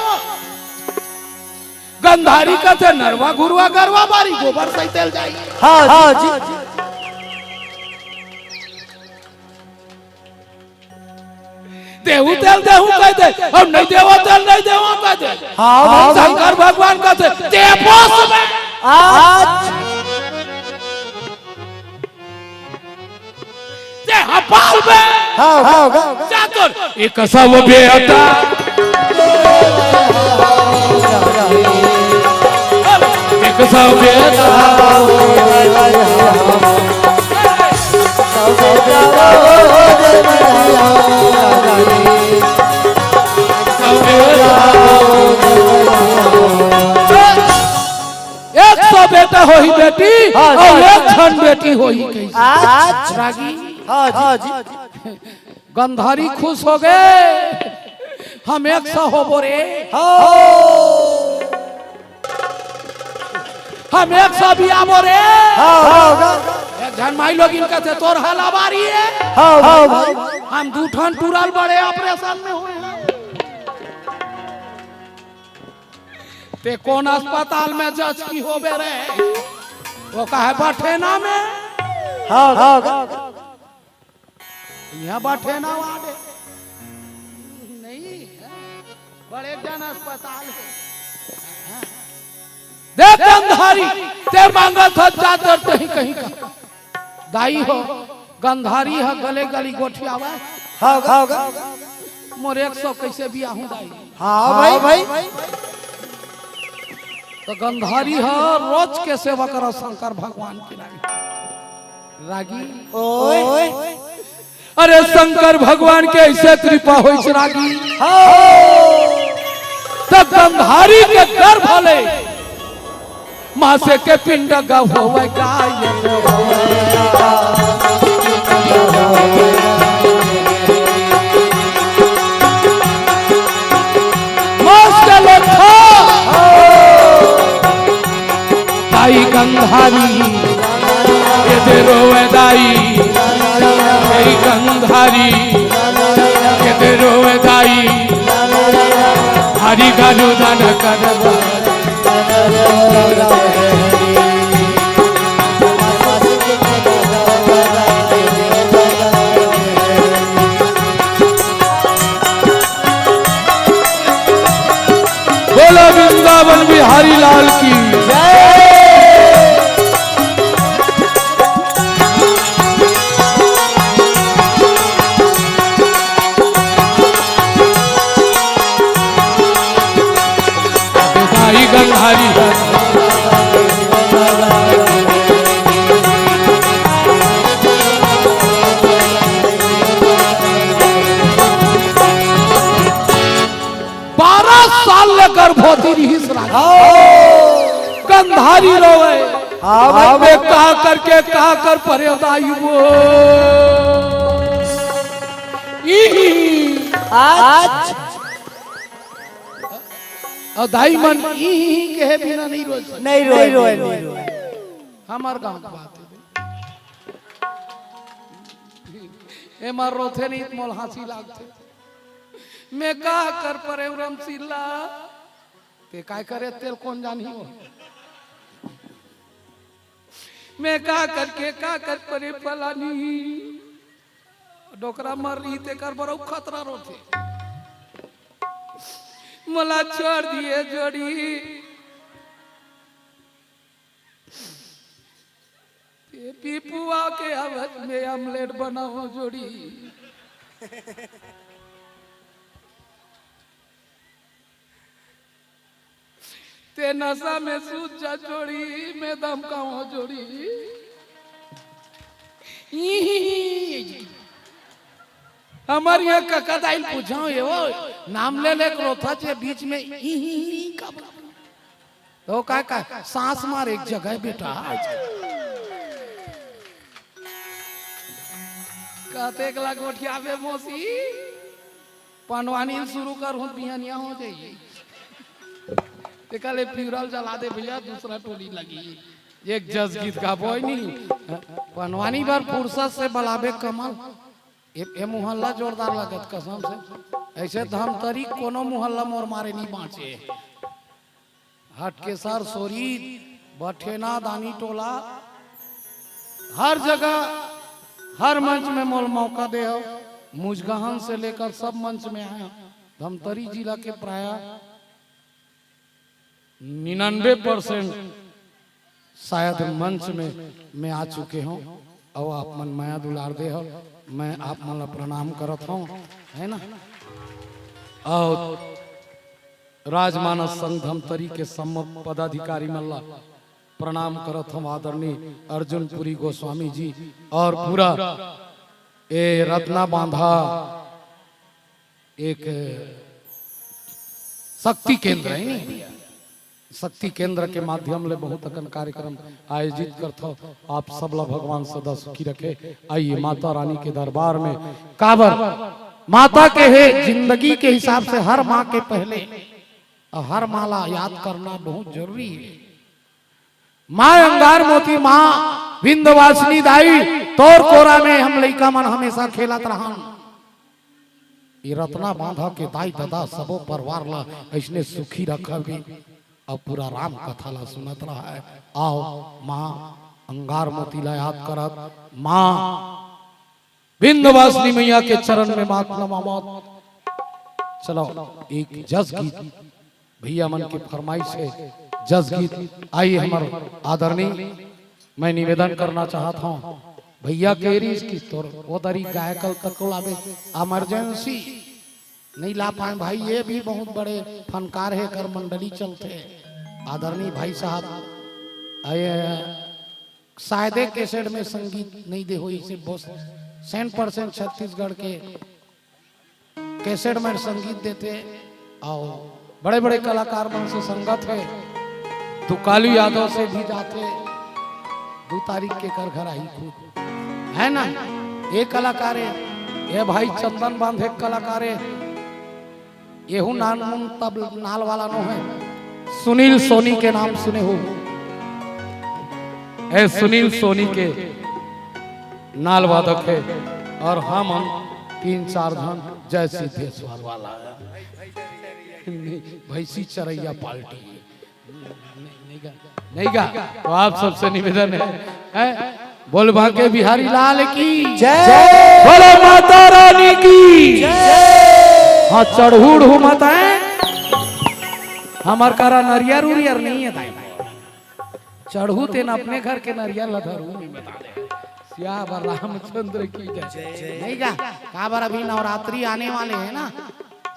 गंधारी कथे, "नरवा घुरवा गरवा बारी गोबर सहिते ल जाही।" हाँ, हाँ जी। देहू तेल देहू कह दे, अउ नहीं देवो तेल नहीं देवो कह दे। हाँ, हाँ, शंकर भगवान कथे, "ते पोस में।" आज ते हपाल में। हाँ, हाँ, हाँ। जा तोर एक सब बेटा। एक सब बेटा। एक सौ बेटा होही बेटी, हाँ, अउ हाँ। एक झन बेटी होही कहिस। आज रागी। हाँ जी। गंधारी खुश हो गे, "हम एक सौ होबो रे, हाँ। हम एक सौ बियाबो रे।" हाँ, हाँ, हाँ। एक झन माईलोगिन कथे, "तोर हलाबारी हे।" हाँ, हाँ, भाई। "हम दू ठन टूरा ल बड़े operation में होय हन।" ते कोन अस्पताल में जचकी होबे रे? ओ कहे, "बठेना में।" हाँ, हाँ, हाँ। इहाँ बठेना वार्ड हे। नहीं, बड़े जन अस्पताल हे। देख गंधारी, ते मांगत हस जात तहीं कहीं का। दाई हो, गंधारी ह गले गली गोठियावय। हाँ, हाँ, हाँ। मोर एक सौ कइसे बियाहूं दाई? हाँ, भाई। त गंधारी ह रोज के सेवा करय शंकर भगवान के। रागी। ओए। अरे शंकर भगवान के अइसे कृपा होइस रागी। हाँ। त गंधारी के गर्भ ले मासे के पिंड ग होवय गाय। मास के लोथा। दाई गंधारी, ये दे रोवे दाई। दाई गंधारी, ये दे रोवे दाई। हरी गालू दान करवा। बोलो वृंदावन बिहारी लाल की जय। भाई गंधारी। बारह साल ले गर्भवती रिहिस राजा। हाँ। गंधारी रोवे। हाँ भाई। अबे का करके का कर परे दाई वो। ई। आज। अउ दाई मन ई कहे बिना नहीं रोय सकय। नहीं रोय, नहीं रोय। हमर गांव के बात हे। एमा रोथे नहीं त मोला हंसी लागथे। मैं का कर परे रमशीला। ते काय करे तेला कोन जानही वो। मैं का करके का कर परे फलानी। डोकरा मर रही तेकर बर अउ खतरा रोथे। मोला छोड़ दिए जोड़ी। ते पीपुआ के आवाज में आमलेट बनाओ जोड़ी। ते नशा में सूत जा जोड़ी, मैं दमकाओ जोड़ी। हमर इहाँ कका दाई ल पूछव, "ए वो, नाम ले ले के रोथस जे बीच में, ई, ई, ई, का बोल?" तो का, का, "सांस मार एक जगह बेटा।" कतेक ला गोठियाबे मौसी, पंडवानी ल शुरू करहूं, बिहनिया हो जाही। तेकर ले funeral जला दे भैया, दूसरा टोली लगही। एक जस गीत गाबो नहीं। पंडवानी बर फुरसत से बलाबे कमल। ए, ए मोहल्ला जोरदार लागत कसम से। अइसे धमतरी कोनो मोहल्ला मोर मारे नहीं बांचे। हटकेसर, सोरी, बठेना, दानी टोला, हर जगह, हर मंच में मोला मौका दे हो। मुजगहन से लेकर सब मंच में आए, धमतरी जिला के प्राय निन्यानवे परसेंट शायद मंच में मैं आ चुके हूँ। और आप मन मया दुलार दे हो, मैं आप मन ला प्रणाम करत हूँ, है ना। और राजमानस संघ धमतरी के सम्म पदाधिकारी मन ला प्रणाम करत हूँ, आदरणीय अर्जुनपुरी गोस्वामी जी और पूरा ए रत्ना बांधा एक शक्ति केंद्र है नहीं, शक्ति केंद्र के माध्यम ले बहुत अकन कार्यक्रम आयोजित करथव। आप सब ला भगवान सदा सुखी रखे। आइए माता रानी के दरबार में, काबर माता के हे जिंदगी के हिसाब से हर माँ के पहले और हर माँ ला याद करना बहुत जरूरी है। माँ अंगार मोती, माँ विंध्यवासिनी दाई, तोर कोरा में हम लइका मन हमेशा खेलत रहन। ये रत्ना बांधा के दाई ददा सबो परिवार ला अइसने सुखी रखबे। अब पूरा राम कथा ला सुनत रहा है। आओ माँ अंगार मोती ला याद करत, माँ विंध्यवासिनी मैया के चरण में माथ नवावत। चलो एक जस गीत भैया मन के फरमाइश है, जस गीत। आई हमर आदरणीय, मैं निवेदन करना चाहत हूँ भैया के रीस की तोर वो दरी गायकल तक लाबे, इमरजेंसी नहीं ला पाए भाई। ये भी बहुत बड़े फनकार है, कर मंडली चलते आदरणीय भाई साहब। आए शायदे कैसेट में संगीत नहीं दे हो, इसे बस सैंट परसेंट छत्तीसगढ़ के कैसेट में संगीत देते और बड़े बड़े कलाकार मन से संगत है। दुकालू यादव से भी जाते, दो तारीख के कर घर आई खुद, है ना। ये कलाकार है, ये भाई चंदन बांधे कलाकार है। येहू नानमुन तब नाल वाला नो है, सुनील सोनी के नाम सुने हो? ए सुनील सोनी के नाल वादक है और हम हम तीन चार झन जय सिद्धेश्वर वाला है। नहीं, भैंसी चरैया पार्टी है। नहीं, नहीं गा, नहीं गा। तो आप सबसे निवेदन है, है? बोल बांके बिहारी लाल की जय। बोलो माता रानी की जय। हाँ, चढ़ू उढ़ू मत है, हमर करा नरियर उरियर नहीं है दाई। चढ़ू तेन अपने घर के नरियर ला धरू, नहीं बता दे। सियावर रामचंद्र की जय। नहीं गा, काबर अभी नवरात्रि आने वाले हैं ना,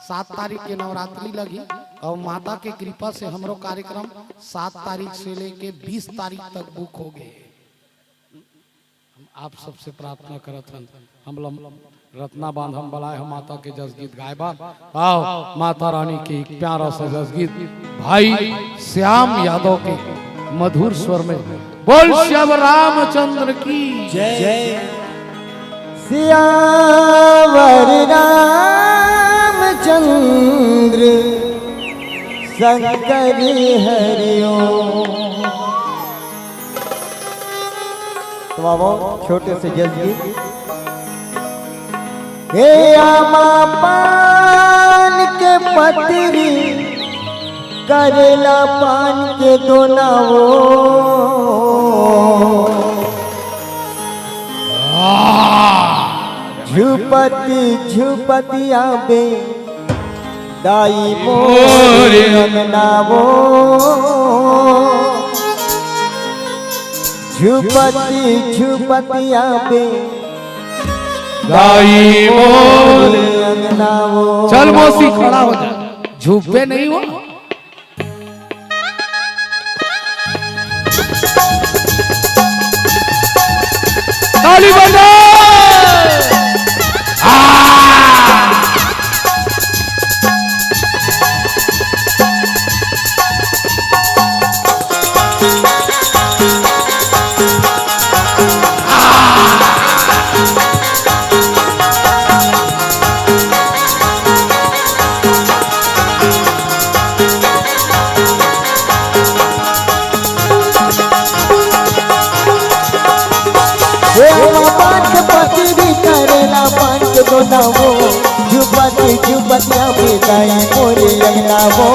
सात तारीख के नवरात्रि लगी और माता के कृपा से हमरो कार्यक्रम सात तारीख से लेके बीस तारीख तक बुक हो गए। हम आप सबसे प्रार्थना करत हन, हम लम-, रत्ना बांध हम बलाए हो माता के जस गीत गाए बा। आओ माता रानी के एक प्यारा सा जस गीत भाई श्याम यादव के मधुर स्वर में। बोल श्याम रामचंद्र की जय। सियावर रामचंद्र शंकर हरिओ। तो बाबा छोटे से जल्दी। हे आमा पान के पतरी, करेला पान के दोनावो। झुपत झुपत आबे दाई मोर अंगना वो। झुपत झुपत आबे दाई मोर अंगना वो। चल मौसी खड़ा हो जा, झुपे नहीं वो। ताली बजाओ। आ! हे अम्मा पान के पतरी करेला पान के दोनावो, झुपत झुपत आबे दाई मोरे अंगनावो,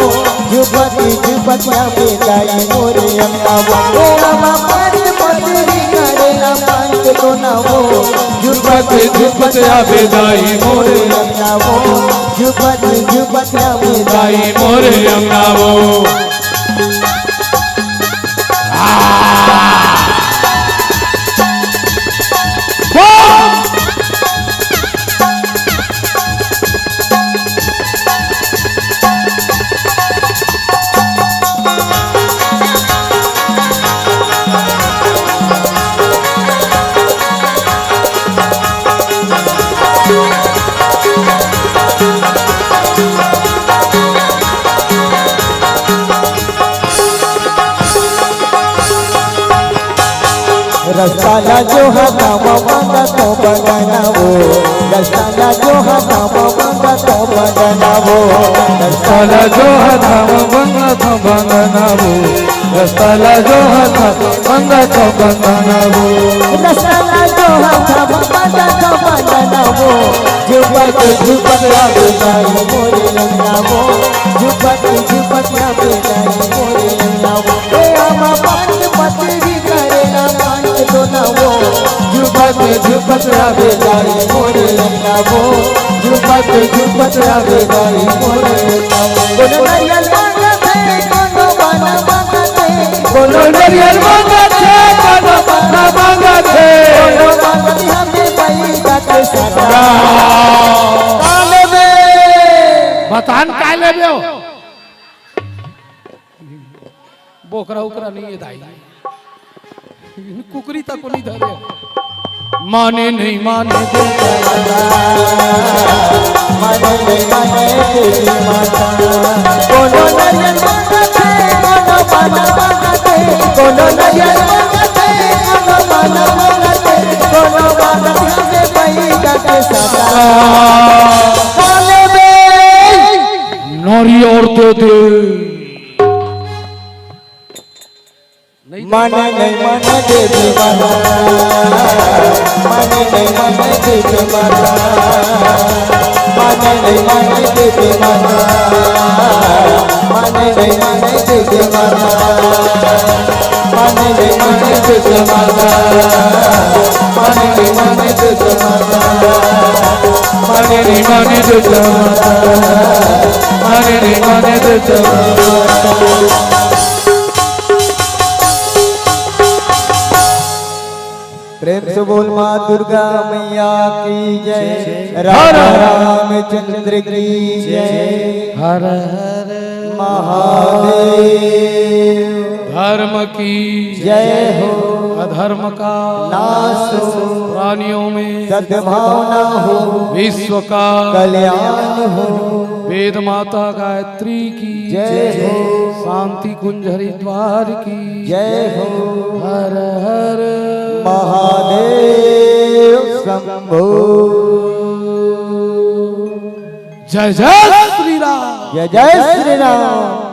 झुपत झुपत आबे दाई मोरे अंगनावो। हे अम्मा पान के पतरी करेला पान तो ना वो, झुपत झुपत आवे दाई मोरे अंगना वो, झुपत झुपत आवे दाई मोरे अंगना वो। रस्ता ला जो हा नाम मांगा तो बंगना वो, रस्ता ला जो हा नाम मांगा तो बंगना वो, रस्ता ला जो हा नाम मांगा तो बंगना वो, रस्ता ला जो हा नाम मांगा तो बंगना वो। रस्ता ला जो हा नाम मांगा तो बंगना वो, झुपत झुपत आवे दाई मोरे अंगना वो, झुपत झुपत आवे दाई मोरे अंगना वो। ए आमा पान पतरी करेला पान तो ना वो, झुपत झुपत आवे दाई मोरे अंगना वो, झुपत झुपत आवे दाई मोरे अंगना वो। कोनो नरियल मांगत हे, कोनो पाना मांगत हे, कोनो नरियल मांगत हे, कोनो पाना मांगत हे। कोनो मांगत हे हमें पैदा के सदा। का लेबे? बतान का लेबे हो? बोकरा उकरा नहीं है दाई, कुकरी तक नहीं धरे। माने नहीं माने दे, माने नहीं माने देवी माता। कोनो नरियल मांगत हे, कोनो पाना मांगत हे, कोनो नरियल मांगत हे, कोनो पाना मांगत हे, कोनो मांगत हे हमें पैदा के सदा। का लेबे? नारियल दे दे। नहीं माने नहीं माने देवी माता, माने नहीं माने देवी माता, माने नहीं माने देवी माता, माने नहीं माने देवी माता, माने नहीं माने देवी माता, माने नहीं माने देवी माता, माने नहीं माने देवी माता, माने नहीं माने देवी माता। प्रेम से बोल माँ दुर्गा मैया की जय, राम रामचंद्र की जय, हर हर महादेव। धर्म की जय हो। अधर्म का नाश हो। प्राणियों में सद्भावना हो। विश्व का कल्याण हो। वेद माता गायत्री की जय हो। शांति कुंज हरिद्वार की जय हो। हर हर महादेव शंभो। जय जय श्री राम। जय जय श्री राम।